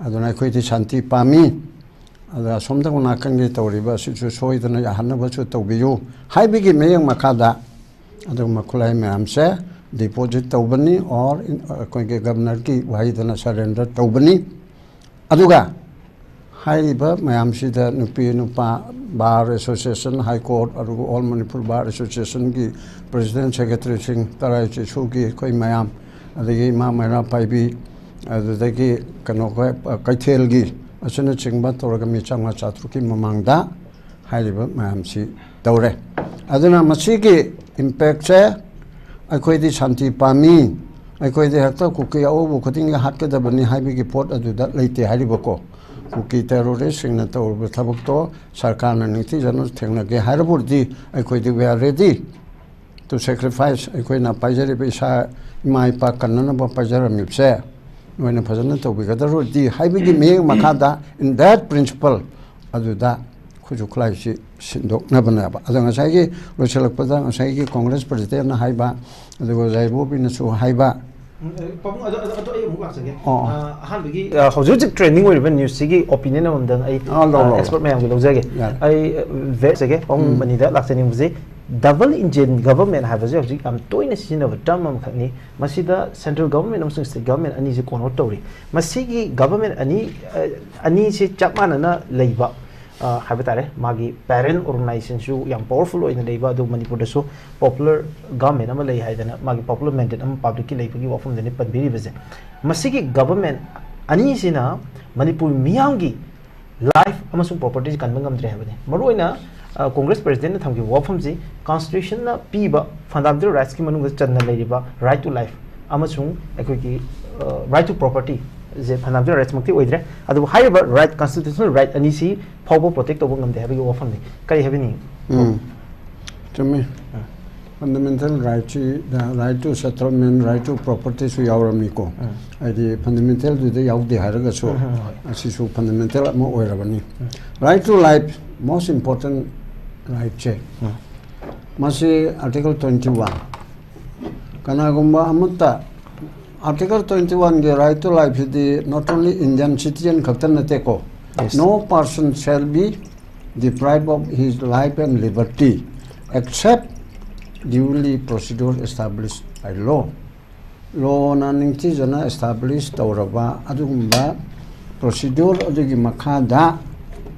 ꯑꯗꯨꯅ ꯑꯩꯈꯣꯏꯗꯤ ꯁꯥꯟꯇꯤ ꯄꯥꯝꯃꯤ꯫ ꯑꯗ ꯑꯁꯣꯝꯗ ꯅꯥꯀꯟꯒꯤ ꯇꯧꯔꯤꯕ ꯑꯁꯤꯁꯨ ꯁꯣꯏꯗꯅ ꯌꯥꯍꯟꯅꯕꯁꯨ ꯇꯧꯕꯤꯌꯨ ꯍꯥꯏꯕꯒꯤ ꯃꯌꯦꯛ ꯃꯈꯥꯗ ꯑꯗꯨꯒꯨꯝꯕ ꯈꯨꯠꯂꯥꯏ ꯃꯌꯥꯝꯁꯦ ꯗꯤꯄꯣꯖꯤꯠ ꯇꯧꯕꯅꯤ, ꯑꯣꯔ ꯑꯩꯈꯣꯏꯒꯤ ꯒꯕꯅꯔꯒꯤ ꯋꯥꯍꯩꯗꯅ ꯁꯔꯦꯟꯗꯔ ꯇꯧꯕꯅꯤ꯫ ꯑꯗꯨꯒ ꯍꯥꯏꯔꯤꯕ ꯃꯌꯥꯝꯁꯤꯗ ꯅꯨꯄꯤ ꯅꯨꯄꯥ ꯕꯥꯔ ꯑꯦꯁꯣꯁꯤꯌꯦꯁꯟ, ꯍꯥꯏ ꯀꯣꯔꯠ, ꯑꯗꯨꯒ ꯑꯣꯜ ꯃꯅꯤꯄꯨꯔ ꯕꯥꯔ ꯑꯦꯁꯣꯁꯤꯌꯦꯁꯟꯒꯤ ꯄ꯭ꯔꯁꯤꯗꯦꯟ ꯁꯦꯀ꯭ꯔꯦꯇꯔꯤꯁꯤꯡ, ꯇꯔꯥꯏ ꯆꯤꯁꯨꯒꯤ ꯑꯩꯈꯣꯏ ꯃꯌꯥꯝ, ꯑꯗꯒꯤ ꯏꯃꯥ ꯃꯩꯔꯥ ꯄꯥꯏꯕꯤ, ꯑꯗꯨꯗꯒꯤ ꯀꯩꯅꯣ, ꯑꯩꯈꯣꯏ ꯀꯩꯊꯦꯜꯒꯤ ꯑꯁꯤꯅꯆꯤꯡꯕ ꯇꯧꯔꯒ ꯃꯤ ꯆꯥꯝꯃꯉꯥ ꯆꯥꯇ꯭ꯔꯨꯛꯀꯤ ꯃꯃꯥꯡꯗ ꯍꯥꯏꯔꯤꯕ ꯃꯌꯥꯝꯁꯤ ꯇꯧꯔꯦ꯫ ꯑꯗꯨꯅ ꯃꯁꯤꯒꯤ ꯏꯝꯄꯦꯛꯁꯦ ꯑꯩꯈꯣꯏꯗꯤ ꯁꯥꯟꯇꯤ ꯄꯥꯝꯃꯤ, ꯑꯩꯈꯣꯏꯗꯤ ꯍꯦꯛꯇ ꯀꯨꯀꯤ ꯑꯎꯕ ꯈꯨꯗꯤꯡꯒꯤ ꯍꯥꯠꯀꯗꯕꯅꯤ ꯍꯥꯏꯕꯒꯤ ꯄꯣꯠ ꯑꯗꯨꯗ ꯂꯩꯇꯦ ꯍꯥꯏꯔꯤꯕꯀꯣ꯫ ꯀꯨꯀꯤ ꯇꯦꯔꯣꯔꯤꯁꯁꯤꯡꯅ ꯇꯧꯔꯤꯕ ꯊꯕꯛꯇꯣ ꯁꯔꯀꯥꯔꯅ ꯅꯤꯡꯊꯤꯖꯅ ꯊꯦꯡꯅꯒꯦ ꯍꯥꯏꯔꯕꯗꯤ ꯑꯩꯈꯣꯏꯗꯤ we are ready to sacrifice, ꯑꯩꯈꯣꯏꯅ ꯄꯥꯏꯖꯔꯤꯕ ꯏꯁꯥ, ꯏꯃꯥ ꯏꯄꯥ ꯀꯟꯅꯅꯕ ꯄꯥꯏꯖꯔꯝꯃꯤꯕꯁꯦ ꯅꯣꯏꯅ ꯐꯖꯅ ꯇꯧꯕꯤꯒꯗꯧꯔꯗꯤ ꯍꯥꯏꯕꯒꯤ ꯃꯤꯠꯌꯦꯡ ꯃꯈꯥꯗ, in that principle, ꯑꯗꯨꯗ ꯈꯨꯠꯁꯨ ꯈꯨꯠꯂꯥꯏꯁꯤ ꯁꯤꯟꯗꯣꯛꯅꯕꯅꯦꯕ꯫ ꯑꯗꯣ ꯉꯁꯥꯏꯒꯤ ꯂꯣꯏꯁꯤꯜꯂꯛꯄꯗ ꯉꯁꯥꯏꯒꯤ ꯀꯣꯡꯒ꯭ꯔꯦꯁ ꯄ꯭ꯔꯁꯤꯗꯦꯟꯅ ꯍꯥꯏꯕ, ꯑꯗꯨꯒ ꯑꯣꯖꯥ ꯏꯕꯣꯕꯤꯅꯁꯨ ꯍꯥꯏꯕ, ꯎꯝ, ꯑ, ꯄꯥꯕꯨꯡ, ꯑꯗꯣ, ꯑꯗꯣ, ꯑꯗꯣ ꯑꯩ ꯑꯃꯨꯛ ꯂꯥꯛꯆꯒꯦ꯫ ꯑꯣ, ꯑꯣ꯫ ꯑ, ꯑꯍꯥꯟꯕꯒꯤ, ꯑ, ꯍꯧꯖꯤꯛ ꯍꯧꯖꯤꯛ ꯇ꯭ꯔꯦꯟꯗꯤꯡ ꯑꯣꯏꯔꯤꯕ ꯅ꯭ꯌꯨꯁꯁꯤꯒꯤ ꯑꯣꯄꯤꯅꯤꯌꯟ ꯑꯃꯃꯝꯗꯪ ꯑꯩ ꯑꯥ, ꯂꯧ, ꯂꯧ, ꯂꯧ꯫ ꯑꯦꯛꯁꯄꯔꯠ ꯃꯌꯥꯝꯒꯤ ꯂꯧꯖꯒꯦ꯫ ꯌꯥꯔꯦ꯫ ꯑꯩ, ꯑ, ꯚꯦꯠ ꯖꯒꯦ ꯄꯥꯕꯨꯡ ꯎꯝ꯫ ꯃꯅꯤꯗ ꯂꯥꯛꯆꯅꯤꯡꯕꯁꯤ, ꯗꯕꯜ ꯏꯟꯖꯤꯟ ꯒꯚꯔꯟꯃꯦꯟ ꯍꯥꯏꯕꯁꯦ ꯍꯧꯖꯤꯛ ꯌꯥꯝ ꯇꯣꯏꯅ ꯁꯤꯖꯤꯟꯅꯕ ꯇꯔꯝ ꯑꯃꯈꯛꯅꯤ꯫ ꯃꯁꯤꯗ ꯁꯦꯟꯇ꯭ꯔꯦꯜ ꯒꯚꯔꯟꯃꯦꯟ ꯑꯃꯁꯨꯡ ꯁ꯭ꯇꯦꯠ ꯒꯚꯔꯟꯃꯦꯟ ꯑꯅꯤꯁꯦ ꯀꯣꯟꯅꯣꯠ ꯇꯧꯔꯤ꯫ ꯃꯁꯤꯒꯤ ꯒꯚꯔꯟꯃꯦꯟ ꯑꯅꯤ, ꯑ, ꯑꯅꯤꯁꯦ ꯆꯞ ꯃꯥꯟꯅꯅ ꯂꯩꯕ, ꯑ, ꯍꯥꯏꯕ ꯇꯥꯔꯦ, ꯃꯥꯒꯤ ꯄꯦꯔꯦꯟ ꯑꯣꯔꯒꯅꯥꯏꯖꯦꯁꯟꯁꯨ ꯌꯥꯝ ꯄꯥꯋꯔꯐꯨꯜ ꯑꯣꯏꯅ ꯂꯩꯕ, ꯑꯗꯨ ꯃꯅꯤꯄꯨꯔꯗꯁꯨ ꯄꯣꯄꯨꯂꯔ ꯒꯚꯔꯟꯃꯦꯟ ꯑꯃ ꯂꯩ ꯍꯥꯏꯗꯅ ꯃꯥꯒꯤ ꯄꯣꯄꯨꯂꯔ ꯃꯦꯟꯗꯦꯠ ꯑꯃ ꯄꯥꯕ꯭ꯂꯤꯛꯀꯤ ꯂꯩꯕꯒꯤ ꯋꯥꯐꯝꯗꯅꯤ ꯄꯟꯕꯤꯔꯤꯕꯁꯦ꯫ ꯃꯁꯤꯒꯤ ꯒꯚꯔꯟꯃꯦꯟ ꯑꯅꯤꯁꯤꯅ ꯃꯅꯤꯄꯨꯔ ꯃꯤꯌꯥꯝꯒꯤ ꯂꯥꯏꯐ ꯑꯃꯁꯨꯡ ꯄ꯭ꯔꯣꯄꯔꯇꯤꯁꯤ ꯀꯟꯕ ꯉꯝꯗ꯭ꯔꯦ ꯍꯥꯏꯕꯅꯤ꯫ ꯃꯔꯨꯑꯣꯏꯅ, ꯑ, ꯀꯣꯡꯒ꯭ꯔꯦꯁ ꯄ꯭ꯔꯁꯤꯗꯦꯟꯠꯅ ꯊꯝꯈꯤꯕ ꯋꯥꯐꯝꯁꯤ ꯀꯟꯁꯇꯤꯇ꯭ꯌꯨꯁꯟꯅ ꯄꯤꯕ ꯐꯟꯗꯥꯃꯦꯟꯇꯦꯜ ꯔꯥꯏꯠꯁꯀꯤ ꯃꯅꯨꯡꯗ ꯆꯟꯅ ꯂꯩꯔꯤꯕ right to life ꯑꯃꯁꯨꯡ ꯑꯩꯈꯣꯏꯒꯤ, ꯑ, right to property ꯁꯦ ꯐꯟꯗꯥꯃꯦꯟꯇꯦꯜ ꯔꯥꯏꯠꯁꯃꯛꯇꯤ ꯑꯣꯏꯗ꯭ꯔꯦ, ꯑꯗꯨꯕꯨ ꯍꯥꯏꯔꯤꯕ ꯔꯥꯏꯠ, ꯀꯟꯁꯇꯤꯇ꯭ꯌꯨꯁꯅꯦꯜ ꯔꯥꯏꯠ ꯑꯅꯤꯁꯤ ꯐꯥꯎꯕ ꯄ꯭ꯔꯣꯇꯦꯛ ꯇꯧꯕ ꯉꯝꯗꯦ ꯍꯥꯏꯕꯒꯤ ꯋꯥꯐꯝꯅꯤ꯫ ꯀꯔꯤ ꯍꯥꯏꯕꯤꯅꯤꯡꯉꯤ? ꯎꯝ, ꯆꯨꯝꯃꯤ꯫ ꯐꯟꯗꯥꯃꯦꯟꯇꯦꯜ ꯔꯥꯏꯠꯁꯤꯗ right to settlement, right to propertyꯁꯨ ꯌꯥꯎꯔꯝꯃꯤꯀꯣ꯫ ꯎꯝ꯫ ꯍꯥꯏꯗꯤ ꯐꯟꯗꯥꯃꯦꯟꯇꯦꯜꯗꯨꯗ ꯌꯥꯎꯗꯦ ꯍꯥꯏꯔꯒꯁꯨ ꯎꯝ, ꯎꯝ, ꯍꯣꯏ꯫ ꯑꯁꯤꯁꯨ ꯐꯟꯗꯥꯃꯦꯟꯇꯦꯜ ꯑꯃ ꯑꯣꯏꯔꯕꯅꯤ꯫ Right to life, most important rightꯁꯦ꯫ ꯎꯝ꯫ ꯃꯁꯤ Article twenty one, ꯀꯅꯥꯒꯨꯝꯕ ꯑꯃꯠꯇ Article twenty oneꯒꯤ right to lifeꯁꯤꯗꯤ not only Indian citizen ꯈꯛꯇ ꯅꯠꯇꯦꯀꯣ꯫ Yes. No person shall be deprived of his life and liberty except duly procedure established by law. Lawꯅ ꯅꯤꯡꯊꯤꯖꯅ establish ꯇꯧꯔꯕ ꯑꯗꯨꯒꯨꯝꯕ procedure ꯑꯗꯨꯒꯤ ꯃꯈꯥꯗ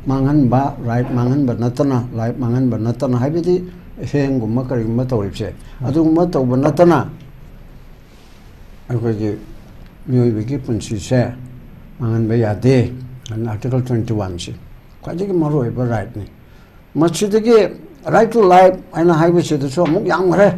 ꯃꯥꯡꯍꯟꯕ, right ꯃꯥꯡꯍꯟꯕ ꯅꯠꯇꯅ, life ꯃꯥꯡꯍꯟꯕ ꯅꯠꯇꯅ, ꯍꯥꯏꯕꯗꯤ ꯍꯦꯡꯒꯨꯝꯕ ꯀꯔꯤꯒꯨꯝꯕ ꯇꯧꯔꯤꯕꯁꯦ, ꯑꯗꯨꯒꯨꯝꯕ ꯇꯧꯕ ꯅꯠꯇꯅ ꯑꯩꯈꯣꯏꯒꯤ ꯃꯤꯑꯣꯏꯕꯒꯤ ꯄꯨꯟꯁꯤꯁꯦ ꯃꯥꯡꯍꯟꯕ ꯌꯥꯗꯦ꯫ ꯑꯗꯨꯅ Article twenty oneꯁꯤ ꯈ꯭ꯋꯥꯏꯗꯒꯤ ꯃꯔꯨꯑꯣꯏꯕ rightꯅꯤ꯫ ꯃꯁꯤꯗꯒꯤ right to life ꯍꯥꯏꯅ ꯍꯥꯏꯕꯁꯤꯗꯁꯨ ꯑꯃꯨꯛ ꯌꯥꯝꯈ꯭ꯔꯦ꯫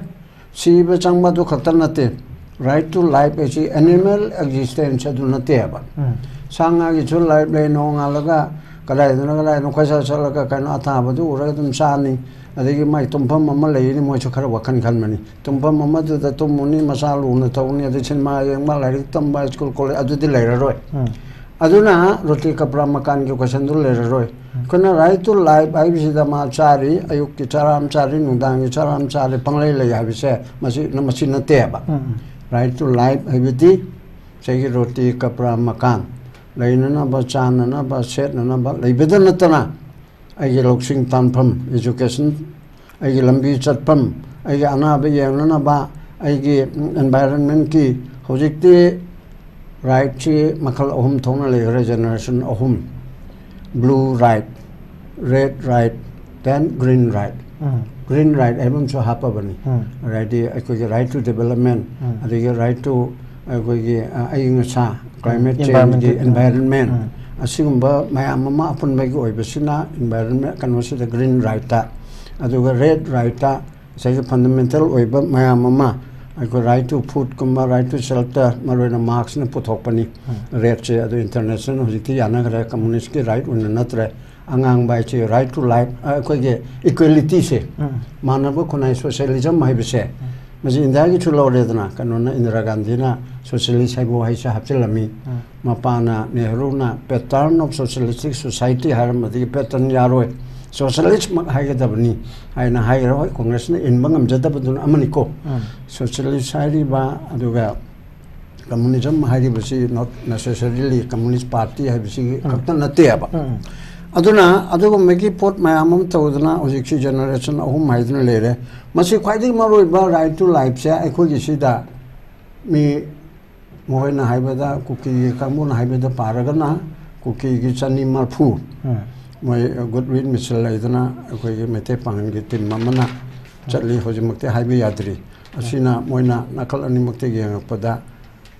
ꯁꯤꯕ ꯆꯪꯕ ꯑꯗꯨ ꯈꯛꯇ ꯅꯠꯇꯦ, right to life ꯍꯥꯏꯁꯤ animal existence ꯑꯗꯨ ꯅꯠꯇꯦꯕ꯫ ꯎꯝ꯫ ꯁꯥ ꯉꯥꯒꯤꯁꯨ life ꯂꯩ, ꯅꯣꯡꯉꯥꯜꯂꯒ ꯀꯗꯥꯏꯗꯅꯣ ꯀꯗꯥꯏꯗꯅꯣ ꯈꯣꯏꯁꯥ ꯆꯠꯂꯒ ꯀꯩꯅꯣ ꯑꯊꯥꯕꯗꯨ ꯎꯔꯒ ꯑꯗꯨꯝ ꯆꯥꯅꯤ꯫ ꯑꯗꯒꯤ ꯃꯥꯏ ꯇꯨꯝꯐꯝ ꯑꯃ ꯂꯩꯔꯤꯅꯤ, ꯃꯣꯏꯁꯨ ꯈꯔ ꯋꯥꯈꯜ ꯈꯟꯕꯅꯤ꯫ ꯇꯨꯝꯐꯝ ꯑꯃꯗꯨꯗ ꯇꯨꯝꯃꯨꯅꯤ, ꯃꯆꯥ ꯂꯨꯅ ꯇꯧꯅꯤ, ꯑꯗꯩ ꯁꯤꯅꯦꯃꯥ ꯌꯦꯡꯕ, ꯂꯥꯏꯔꯤꯛ ꯇꯝꯕ, ꯁ꯭ꯀꯨꯜ ꯀꯣꯂꯦꯖ ꯑꯗꯨꯗꯤ ꯂꯩꯔꯔꯣꯏ꯫ ꯎꯝ꯫ ꯑꯗꯨꯅ ꯔꯣꯇꯤ ꯀꯄ꯭ꯔꯥ ꯃꯀꯥꯟꯒꯤ questionꯗꯨ ꯂꯩꯔꯔꯣꯏ꯫ ꯎꯝ꯫ ꯑꯩꯈꯣꯏꯅ right to life ꯍꯥꯏꯕꯁꯤꯗ ꯃꯥ ꯆꯥꯔꯤ, ꯑꯌꯨꯛꯀꯤ ꯆꯔꯥ ꯑꯃ ꯆꯥꯔꯤ, ꯅꯨꯡꯗꯥꯡꯒꯤ ꯆꯔꯥ ꯑꯃ ꯆꯥꯔꯤ, ꯄꯪꯂꯩ ꯂꯩ ꯍꯥꯏꯕꯁꯦ ꯃꯁꯤ, ꯃꯁꯤ ꯅꯠꯇꯦꯕ꯫ ꯎꯝ, ꯎꯝ꯫ Right to life ꯍꯥꯏꯕꯗꯤ ꯉꯁꯥꯏꯒꯤ ꯔꯣꯇꯤ ꯀꯄ꯭ꯔꯥ ꯃꯀꯥꯟ, ꯂꯩꯅꯅꯕ, ꯆꯥꯅꯅꯕ, ꯁꯦꯠꯅꯅꯕ ꯂꯩꯕꯗ ꯅꯠꯇꯅ ꯑꯩꯒꯤ ꯂꯧꯁꯤꯡ ꯇꯥꯟꯐꯝ, education, ꯑꯩꯒꯤ ꯂꯝꯕꯤ ꯆꯠꯐꯝ, ꯑꯩꯒꯤ ꯑꯅꯥꯕ ꯌꯦꯡꯅꯅꯕ, ꯑꯩꯒꯤ environmentꯀꯤ, ꯍꯧꯖꯤꯛꯇꯤ rightꯁꯤ ꯃꯈꯜ ꯑꯍꯨꯝ ꯊꯣꯛꯅ ꯂꯩꯈ꯭ꯔꯦ, generation ꯑꯍꯨꯝ: blue right, red right, then green right꯫ ꯎꯝ꯫ Green right ꯍꯥꯏꯕ ꯑꯃꯁꯨ ꯍꯥꯞꯄꯕꯅꯤ꯫ ꯎꯝ꯫ ꯍꯥꯏꯗꯤ ꯑꯩꯈꯣꯏꯒꯤ right to development, ꯎꯝ꯫ ꯑꯗꯒꯤ right to ꯑꯩꯈꯣꯏꯒꯤ, ꯑ, ꯑꯏꯪ ꯑꯁꯥ, climate changeꯒꯤ environmental, environment, ꯎꯝ꯫ ꯑꯁꯤꯒꯨꯝꯕ ꯃꯌꯥꯝ ꯑꯃ ꯑꯄꯨꯟꯕꯒꯤ ꯑꯣꯏꯕꯁꯤꯅ environment ꯀꯩꯅꯣꯁꯤꯗ green rightꯇ, ꯑꯗꯨꯒ red rightꯇ ꯉꯁꯥꯏꯒꯤ fundamental ꯑꯣꯏꯕ ꯃꯌꯥꯝ ꯑꯃ, ꯑꯩꯈꯣꯏ right to foodꯀꯨꯝꯕ, right to shelter, ꯃꯔꯨꯑꯣꯏꯅ Marxꯅ ꯄꯨꯊꯣꯛꯄꯅꯤ꯫ ꯎꯝ꯫ Redꯁꯦ ꯑꯗꯨ international ꯍꯧꯖꯤꯛꯇꯤ ꯌꯥꯅꯈ꯭ꯔꯦ, communistꯀꯤ right ꯑꯣꯏꯅ ꯅꯠꯇ꯭ꯔꯦ꯫ ꯑꯉꯥꯡꯕ ꯍꯥꯏꯁꯤ right to life, ꯑ, ꯑꯩꯈꯣꯏꯒꯤ equalityꯁꯦ, ꯎꯝ꯫ ꯃꯥꯟꯅꯕ ꯈꯨꯟꯅꯥꯏ, socialism ꯍꯥꯏꯕꯁꯦ, ꯎꯝ꯫ ꯃꯁꯤ ꯏꯟꯗꯤꯌꯥꯒꯤꯁꯨ ꯂꯧꯔꯦꯗꯅ, ꯀꯩꯅꯣꯅ, ꯏꯟꯗꯤꯔꯥ ꯒꯥꯟꯙꯤꯅ socialist ꯍꯥꯏꯕ ꯋꯥꯍꯩꯁꯦ ꯍꯥꯞꯆꯤꯜꯂꯝꯃꯤ꯫ ꯎꯝ꯫ ꯃꯄꯥꯅ, ꯅꯦꯍꯔꯨꯅ pattern of socialistic society ꯍꯥꯏꯔꯝꯕꯗꯒꯤ pattern ꯌꯥꯔꯣꯏ, socialistꯃꯛ ꯍꯥꯏꯒꯗꯕꯅꯤ ꯍꯥꯏꯅ ꯍꯥꯏꯈ꯭ꯔꯦ꯫ ꯍꯣꯏ, Congressꯅ ꯏꯟꯕ ꯉꯝꯖꯗꯕꯗꯨꯅ ꯑꯃꯅꯤꯀꯣ꯫ ꯎꯝ꯫ Socialist ꯍꯥꯏꯔꯤꯕ, ꯑꯗꯨꯒ communism ꯍꯥꯏꯔꯤꯕꯁꯤ not necessarily communist party ꯍꯥꯏꯕꯁꯤ ꯎꯝ꯫ ꯈꯛꯇ ꯅꯠꯇꯦꯕ꯫ ꯎꯝ, ꯎꯝ꯫ ꯑꯗꯨꯅ ꯑꯗꯨꯒꯨꯝꯕꯒꯤ ꯄꯣꯠ ꯃꯌꯥꯝ ꯑꯃ ꯇꯧꯗꯅ ꯍꯧꯖꯤꯛꯁꯤ generation ꯑꯍꯨꯝ ꯍꯥꯏꯗꯨꯅ ꯂꯩꯔꯦ꯫ ꯃꯁꯤ ꯈ꯭ꯋꯥꯏꯗꯒꯤ ꯃꯔꯨꯑꯣꯏꯕ right to lifeꯁꯦ ꯑꯩꯈꯣꯏꯒꯤ ꯁꯤꯗ ꯃꯤ, ꯃꯈꯣꯏꯅ ꯍꯥꯏꯕꯗ, ꯀꯨꯀꯤꯒꯤ ꯀꯥꯡꯕꯨꯅ ꯍꯥꯏꯕꯗ ꯄꯥꯔꯒꯅ, ꯀꯨꯀꯤꯒꯤ ꯆꯅꯤ ꯃꯔꯐꯨ, ꯎꯝ꯫ ꯃꯣꯏ Goodwill Mission ꯂꯩꯗꯅ, ꯑꯩꯈꯣꯏꯒꯤ ꯃꯩꯇꯩ ꯄꯥꯉꯜꯒꯤ team ꯑꯃꯅ ꯆꯠꯂꯤ, ꯍꯧꯖꯤꯛꯃꯛꯇꯤ ꯍꯥꯏꯕ ꯌꯥꯗ꯭ꯔꯤ꯫ ꯑꯁꯤꯅ ꯃꯣꯏꯅ ꯅꯥꯀꯜ ꯑꯅꯤꯃꯛꯇ ꯌꯦꯡꯉꯛꯄꯗ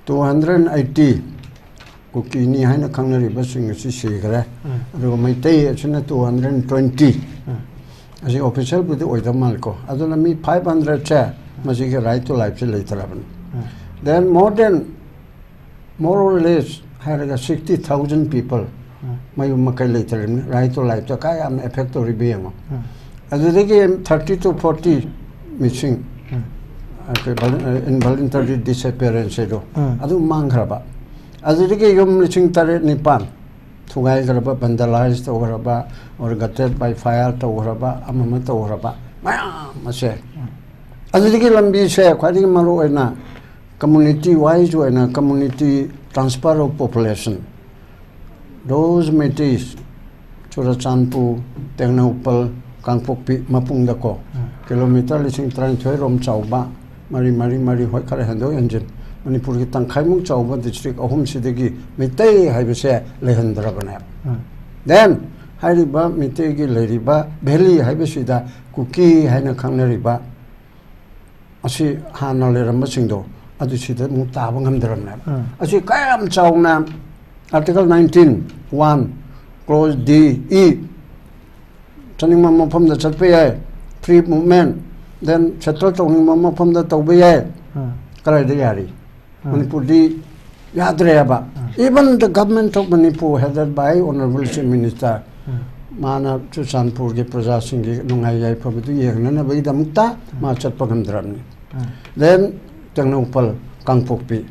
two hundred eighty ꯀꯨꯀꯤꯅꯤ ꯍꯥꯏꯅ ꯈꯪꯅꯔꯤꯕꯁꯤꯡ ꯑꯁꯤ ꯁꯤꯈ꯭ꯔꯦ꯫ ꯑꯗꯨꯒ ꯃꯩꯇꯩ ꯑꯁꯤꯅ two hundred twenty꯫ ꯑꯁꯤ ꯑꯣꯐꯤꯁꯤꯌꯦꯜꯕꯨꯗꯤ ꯑꯣꯏꯗꯕ ꯃꯥꯜꯂꯦꯀꯣ꯫ ꯑꯗꯨꯅ ꯃꯤ five hundredꯁꯦ ꯃꯁꯤꯒꯤ right to lifeꯁꯦ ꯂꯩꯇ꯭ꯔꯕꯅꯤ꯫ Then more than, more or less ꯍꯥꯏꯔꯒ sixty thousand people ꯃꯌꯨꯝ ꯃꯀꯩ ꯂꯩꯇ꯭ꯔꯕꯅꯤ꯫ Right to lifeꯇ ꯀꯥ ꯌꯥꯝꯅ effect ꯇꯧꯔꯤꯕ ꯌꯦꯡꯉꯣ꯫ ꯑꯗꯨꯗꯒꯤ thirty to forty missing, ꯑꯩꯈꯣꯏ involuntary disappearance ꯍꯥꯏꯗꯣ, ꯑꯗꯨ ꯃꯥꯡꯈ꯭ꯔꯕ꯫ ꯑꯗꯨꯗꯒꯤ ꯌꯨꯝ ꯂꯤꯁꯤꯡ ꯇꯔꯦꯠ ꯅꯤꯄꯥꯟ ꯊꯨꯒꯥꯏꯈ꯭ꯔꯕ, vandalize ꯇꯧꯈ꯭ꯔꯕ, or gutted by fire ꯇꯧꯈ꯭ꯔꯕ, ꯑꯃ ꯑꯃ ꯇꯧꯈ꯭ꯔꯕ ꯃꯌꯥꯝ ꯑꯁꯦ꯫ ꯑꯗꯨꯗꯒꯤ ꯂꯝꯕꯤꯁꯦ ꯈ꯭ꯋꯥꯏꯗꯒꯤ ꯃꯔꯨ ꯑꯣꯏꯅ community wise ꯑꯣꯏꯅ community transfer of population, those Meiteis, Churachandpur, Tengnoupal, Kangpokpi ꯃꯄꯨꯡꯗꯀꯣ, ꯀꯤꯂꯣꯃꯤꯇꯔ ꯂꯤꯁꯤꯡ ꯇꯔꯥꯅꯤꯊꯣꯏ ꯔꯣꯝ ꯆꯥꯎꯕ, ꯃꯔꯤ, ꯃꯔꯤ, ꯃꯔꯤ, ꯍꯣꯏ, ꯈꯔ ꯍꯦꯟꯗꯣꯛ ꯍꯦꯟꯖꯤꯟ, ꯃꯅꯤꯄꯨꯔꯒꯤ ꯇꯪꯈꯥꯏꯃꯨꯛ ꯆꯥꯎꯕ district ꯑꯍꯨꯝꯁꯤꯗꯒꯤ ꯃꯤꯇꯩ ꯍꯥꯏꯕꯁꯦ ꯂꯩꯍꯟꯗ꯭ꯔꯕꯅꯦꯕ꯫ Then ꯍꯥꯏꯔꯤꯕ ꯃꯤꯇꯩꯒꯤ ꯂꯩꯔꯤꯕ valley ꯍꯥꯏꯕꯁꯤꯗ ꯀꯨꯀꯤ ꯍꯥꯏꯅ ꯈꯪꯅꯔꯤꯕ ꯑꯁꯤ ꯍꯥꯟꯅ ꯂꯩꯔꯝꯕꯁꯤꯡꯗꯣ ꯑꯗꯨ ꯁꯤꯗ ꯑꯃꯨꯛ ꯇꯥꯕ ꯉꯝꯗ꯭ꯔꯕꯅꯦꯕ꯫ ꯑꯁꯤ ꯀꯌꯥꯝ ꯆꯥꯎꯅ Article nineteen one, clause D, E, ꯆꯠꯅꯤꯡꯕ ꯃꯐꯝꯗ ꯆꯠꯄ ꯌꯥꯏ, free movement, then settle ꯇꯧꯅꯤꯡꯕ ꯃꯐꯝꯗ ꯇꯧꯕ ꯌꯥꯏ꯫ ꯀꯗꯥꯏꯗ ꯌꯥꯔꯤ? ꯃꯅꯤꯄꯨꯔꯗꯤ ꯌꯥꯗ꯭ꯔꯦꯕ꯫ Even the government of Manipur, headed by Honorable Chief Minister, ꯃꯥꯅ ꯆꯨꯔꯆꯥꯟꯄꯨꯔꯒꯤ ꯄ꯭ꯔꯖꯥꯁꯤꯡꯒꯤ ꯅꯨꯡꯉꯥꯏ ꯌꯥꯏꯐꯕꯗꯨ ꯌꯦꯡꯅꯅꯕꯒꯤꯗꯃꯛꯇ ꯃꯥ ꯆꯠꯄ ꯉꯝꯗ꯭ꯔꯕꯅꯤ꯫ Then ꯇꯦꯡꯅꯧꯄꯜ, ꯀꯥꯡꯄꯣꯛꯄꯤ,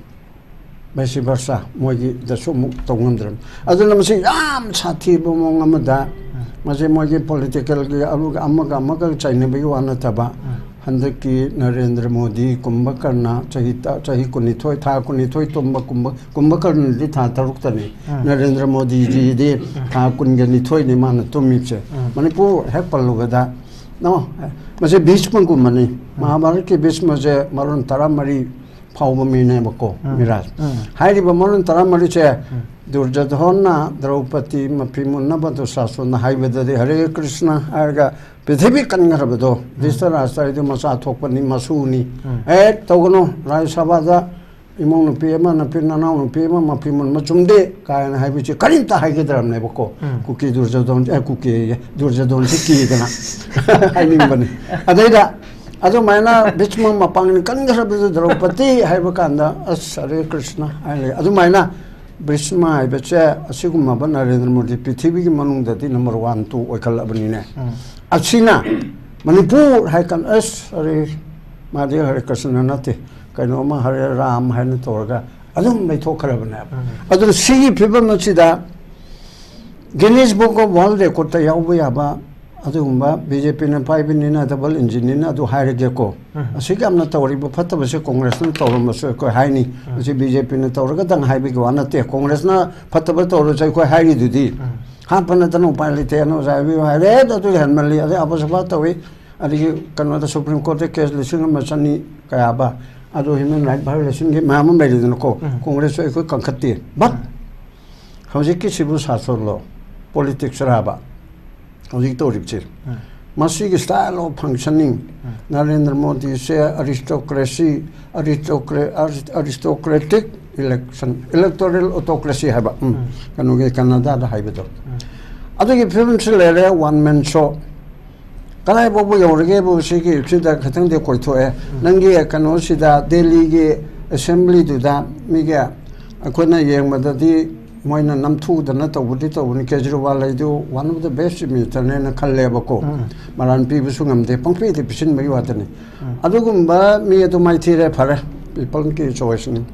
vice versa, ꯃꯣꯏꯒꯤꯗꯁꯨ ꯑꯃꯨꯛ ꯇꯧ ꯉꯝꯗ꯭ꯔꯕꯅꯤ꯫ ꯑꯗꯨꯅ ꯃꯁꯤ ꯌꯥꯝ ꯁꯥꯊꯤꯕ ꯃꯑꯣꯡ ꯑꯃꯗ ꯃꯁꯤ ꯃꯣꯏꯒꯤ politicalꯒꯤ ꯑꯃꯒ ꯑꯃꯒ ꯆꯩꯅꯕꯒꯤ ꯋꯥ ꯅꯠꯇꯕ, ꯍꯟꯗꯛꯀꯤ ꯅꯔꯦꯟꯗ꯭ꯔ ꯃꯣꯗꯤ ꯀꯨꯝꯚꯀꯔꯅ ꯆꯍꯤ ꯇ-, ꯆꯍꯤ ꯀꯨꯟꯅꯤꯊꯣꯏ, ꯊꯥ ꯀꯨꯟꯅꯤꯊꯣꯏ ꯇꯨꯝꯕ ꯀꯨꯝꯚ-, ꯀꯨꯝꯚꯀꯔꯅꯗꯤ ꯊꯥ ꯇꯔꯨꯛꯇꯅꯤ꯫ ꯅꯔꯦꯟꯗ꯭ꯔ ꯃꯣꯗꯤꯖꯤꯗꯤ ꯊꯥ ꯀꯨꯟꯒ ꯅꯤꯊꯣꯏꯅꯤ ꯃꯥꯅ ꯇꯨꯝꯃꯤꯕꯁꯦ꯫ ꯃꯅꯤꯄꯨꯔ ꯍꯦꯛ ꯄꯜꯂꯨꯕꯗ, no, ꯃꯁꯤ ꯚꯤꯁꯃꯒꯨꯝꯕꯅꯤ꯫ ꯃꯍꯥꯚꯥꯔꯠꯀꯤ ꯚꯤꯁꯃꯁꯦ ꯃꯔꯣꯟ ꯇꯔꯥꯃꯔꯤ ꯐꯥꯎꯕ ꯃꯤꯅꯦꯕꯀꯣ, ꯃꯤꯔꯥꯠ꯫ ꯍꯥꯏꯔꯤꯕ ꯃꯔꯣꯟ ꯇꯔꯥꯃꯔꯤꯁꯦ ꯗꯨꯔꯖꯣꯙꯟꯅ ꯗ꯭ꯔꯧꯄꯗꯤ ꯃꯐꯤ ꯃꯨꯟꯅꯕ ꯗꯨꯁꯥꯁꯟꯗ ꯍꯥꯏꯕꯗꯗꯤ, "ꯍꯔꯦ ꯀ꯭ꯔꯤꯁꯅ" ꯍꯥꯏꯔꯒ ꯄ꯭ꯔꯤꯊꯤꯕꯤ ꯀꯟꯈ꯭ꯔꯕꯗꯣ, ꯙ꯭ꯔꯤꯇꯔꯥꯁꯇ꯭ꯔ ꯍꯥꯏꯗꯨ ꯃꯆꯥ ꯊꯣꯛꯄꯅꯤ, ꯃꯁꯨꯅꯤ꯫ ꯑꯦ, ꯇꯧꯒꯅꯨ, ꯔꯥꯖ ꯁꯚꯥꯗ ꯏꯃꯧ ꯅꯨꯄꯤ ꯑꯃ, ꯅꯨꯄꯤ ꯅꯅꯥꯎ ꯅꯨꯄꯤ ꯑꯃ, ꯃꯐꯤ ꯃꯨꯟꯕ ꯆꯨꯝꯗꯦ ꯀꯥꯏꯅ ꯍꯥꯏꯕꯁꯤ ꯀꯔꯤꯝꯇ ꯍꯥꯏꯒꯗ꯭ꯔꯕꯅꯦꯕꯀꯣ꯫ ꯎꯝ꯫ ꯀꯨꯀꯤ ꯗꯨꯔꯖꯣꯙꯣꯟ, ꯑꯦ, ꯀꯨꯀꯤ, ꯗꯨꯔꯖꯣꯙꯣꯟꯁꯤ ꯀꯤꯗꯅ ꯍꯥꯏꯅꯤꯡꯕꯅꯤ꯫ ꯑꯗꯩꯗ ꯑꯗꯨꯃꯥꯏꯅ ꯚꯤꯁꯃ ꯃꯄꯥꯡꯒꯜ ꯀꯟꯈ꯭ꯔꯕꯗꯨ ꯗ꯭ꯔꯧꯄꯗꯤ ꯍꯥꯏꯕ ꯀꯥꯟꯗ, ꯑꯁ, ꯍꯔꯦ ꯀ꯭ꯔꯤꯁꯅ ꯍꯥꯏ ꯂꯩ꯫ ꯑꯗꯨꯃꯥꯏꯅ ꯚꯤꯁꯃ ꯍꯥꯏꯕꯁꯦ ꯑꯁꯤꯒꯨꯝꯂꯕ ꯅꯔꯦꯟꯗ꯭ꯔ ꯃꯣꯗꯤ ꯄ꯭ꯔꯤꯊꯤꯕꯤꯒꯤ ꯃꯅꯨꯡꯗꯗꯤ number one, two ꯑꯣꯏꯈꯠꯂꯕꯅꯤꯅꯦ꯫ ꯎꯝ꯫ ꯑꯁꯤꯅ ꯃꯅꯤꯄꯨꯔ ꯍꯥꯏ ꯀꯥꯟꯗ, ꯑꯁ, ꯍꯔꯦ, ꯃꯥꯗꯤ ꯍꯔꯦ ꯀ꯭ꯔꯤꯁꯅ ꯅꯠꯇꯦ, ꯀꯩꯅꯣꯝꯃ ꯍꯔꯦ ꯔꯥꯝ ꯍꯥꯏꯅ ꯇꯧꯔꯒ ꯑꯗꯨꯝ ꯂꯩꯊꯣꯛꯈ꯭ꯔꯕꯅꯦꯕ꯫ ꯎꯝ꯫ ꯑꯗꯨꯅ ꯁꯤꯒꯤ ꯐꯤꯕꯝ ꯑꯁꯤꯗ Guinness Book of World Record ꯇ ꯌꯥꯎꯕ ꯌꯥꯕ ꯑꯗꯨꯒꯨꯝꯕ, ꯕꯤ ꯖꯦ ꯄꯤ ꯅ ꯄꯥꯏꯕꯅꯤꯅ, double engine ꯅꯤꯅ ꯑꯗꯨ ꯍꯥꯏꯔꯒꯦꯀꯣ꯫ ꯎꯝ꯫ ꯑꯁꯤꯛ ꯌꯥꯝꯅ ꯇꯧꯔꯤꯕ ꯐꯠꯇꯕꯁꯦ ꯀꯣꯡꯒ꯭ꯔꯦꯁꯅ ꯇꯧꯔꯝꯕꯁꯨ ꯑꯩꯈꯣꯏ ꯍꯥꯏꯅꯤ꯫ ꯎꯝ꯫ ꯃꯁꯤ ꯕꯤ ꯖꯦ ꯄꯤ ꯅ ꯇꯧꯔꯒꯗꯪ ꯍꯥꯏꯕꯒꯤ ꯋꯥ ꯅꯠꯇꯦ꯫ ꯀꯣꯡꯒ꯭ꯔꯦꯁꯅ ꯐꯠꯇꯕ ꯇꯧꯔꯁꯨ ꯑꯩꯈꯣꯏ ꯍꯥꯏꯔꯤꯗꯨꯗꯤ꯫ ꯎꯝ꯫ ꯍꯥꯠꯄ ꯅꯠꯇꯅ ꯎꯄꯥꯏ ꯂꯩꯇꯦ꯫ ꯑꯅꯣꯖꯥ ꯍꯥꯏꯕꯤꯌꯨ ꯍꯥꯏꯔꯦ, ꯑꯗꯨꯗꯤ ꯍꯦꯟꯃꯜꯂꯤ꯫ ꯑꯗꯩ ꯑꯕꯁꯐꯥ ꯇꯧꯏ꯫ ꯑꯗꯒꯤ ꯀꯩꯅꯣꯗ Supreme Court ꯇ case ꯂꯤꯁꯤꯡ ꯑꯃ ꯆꯅꯤ ꯀꯌꯥꯕ, ꯑꯗꯨ human right violation ꯒꯤ ꯃꯌꯥꯝ ꯑꯃ ꯂꯩꯔꯤꯗꯅꯀꯣ꯫ ꯎꯝ꯫ ꯀꯣꯡꯒ꯭ꯔꯦꯁꯁꯨ ꯑꯩꯈꯣꯏ ꯀꯟꯈꯠꯇꯦ꯫ But ꯎꯝ꯫ ꯍꯧꯖꯤꯛꯀꯤ civil society ꯂꯣ, politics ꯔꯥꯕ ꯍꯧꯖꯤꯛ ꯇꯧꯔꯤꯕꯁꯦ, ꯎꯝ꯫ ꯃꯁꯤꯒꯤ style of functioning, um. Narendra ꯃꯣꯗꯤꯁꯦ aristocracy, aristocra-, aristocratic election, electoral autocracy ꯍꯥꯏꯕ, ꯎꯝ, ꯎꯝ꯫ ꯀꯩꯅꯣꯒꯤ ꯀꯅꯥꯗꯥꯗ ꯍꯥꯏꯕꯗꯣ꯫ ꯎꯝ꯫ ꯑꯗꯨꯒꯤ ꯐꯤꯕꯝꯁꯤ ꯂꯩꯔꯦ, one man show꯫ ꯀꯗꯥꯏ ꯐꯥꯎꯕ ꯌꯧꯔꯒꯦꯕꯨ ꯁꯤꯒꯤ ꯁꯤꯗ ꯈꯤꯇꯪꯗꯤ ꯀꯣꯏꯊꯣꯛꯑꯦ꯫ ꯎꯝ꯫ ꯅꯪꯒꯤ ꯀꯩꯅꯣꯁꯤꯗ, ꯗꯦꯜꯂꯤꯒꯤ assembly ꯗꯨꯗ ꯃꯤꯒꯤ, ꯑꯩꯈꯣꯏꯅ ꯌꯦꯡꯕꯗꯗꯤ ꯃꯣꯏꯅ ꯅꯝꯊꯨꯗꯅ ꯇꯧꯕꯗꯤ ꯇꯧꯕꯅꯤ꯫ ꯀꯦꯖꯔꯤꯋꯥꯜ ꯍꯥꯏꯗꯨ one of the best chief minister ꯅꯦꯅ ꯈꯜꯂꯦꯕꯀꯣ꯫ ꯎꯝ꯫ ꯃꯔꯥꯜ ꯄꯤꯕꯁꯨ ꯉꯝꯗꯦ, ꯄꯪꯄꯤꯗ ꯄꯤꯁꯤꯟꯕꯒꯤ ꯋꯥꯇꯅꯤ꯫ ꯎꯝ꯫ ꯑꯗꯨꯒꯨꯝꯕ ꯃꯤ ꯑꯗꯨ ꯃꯥꯏꯊꯤꯔꯦ, ꯐꯔꯦ, people ꯀꯤ choice ꯅꯤ꯫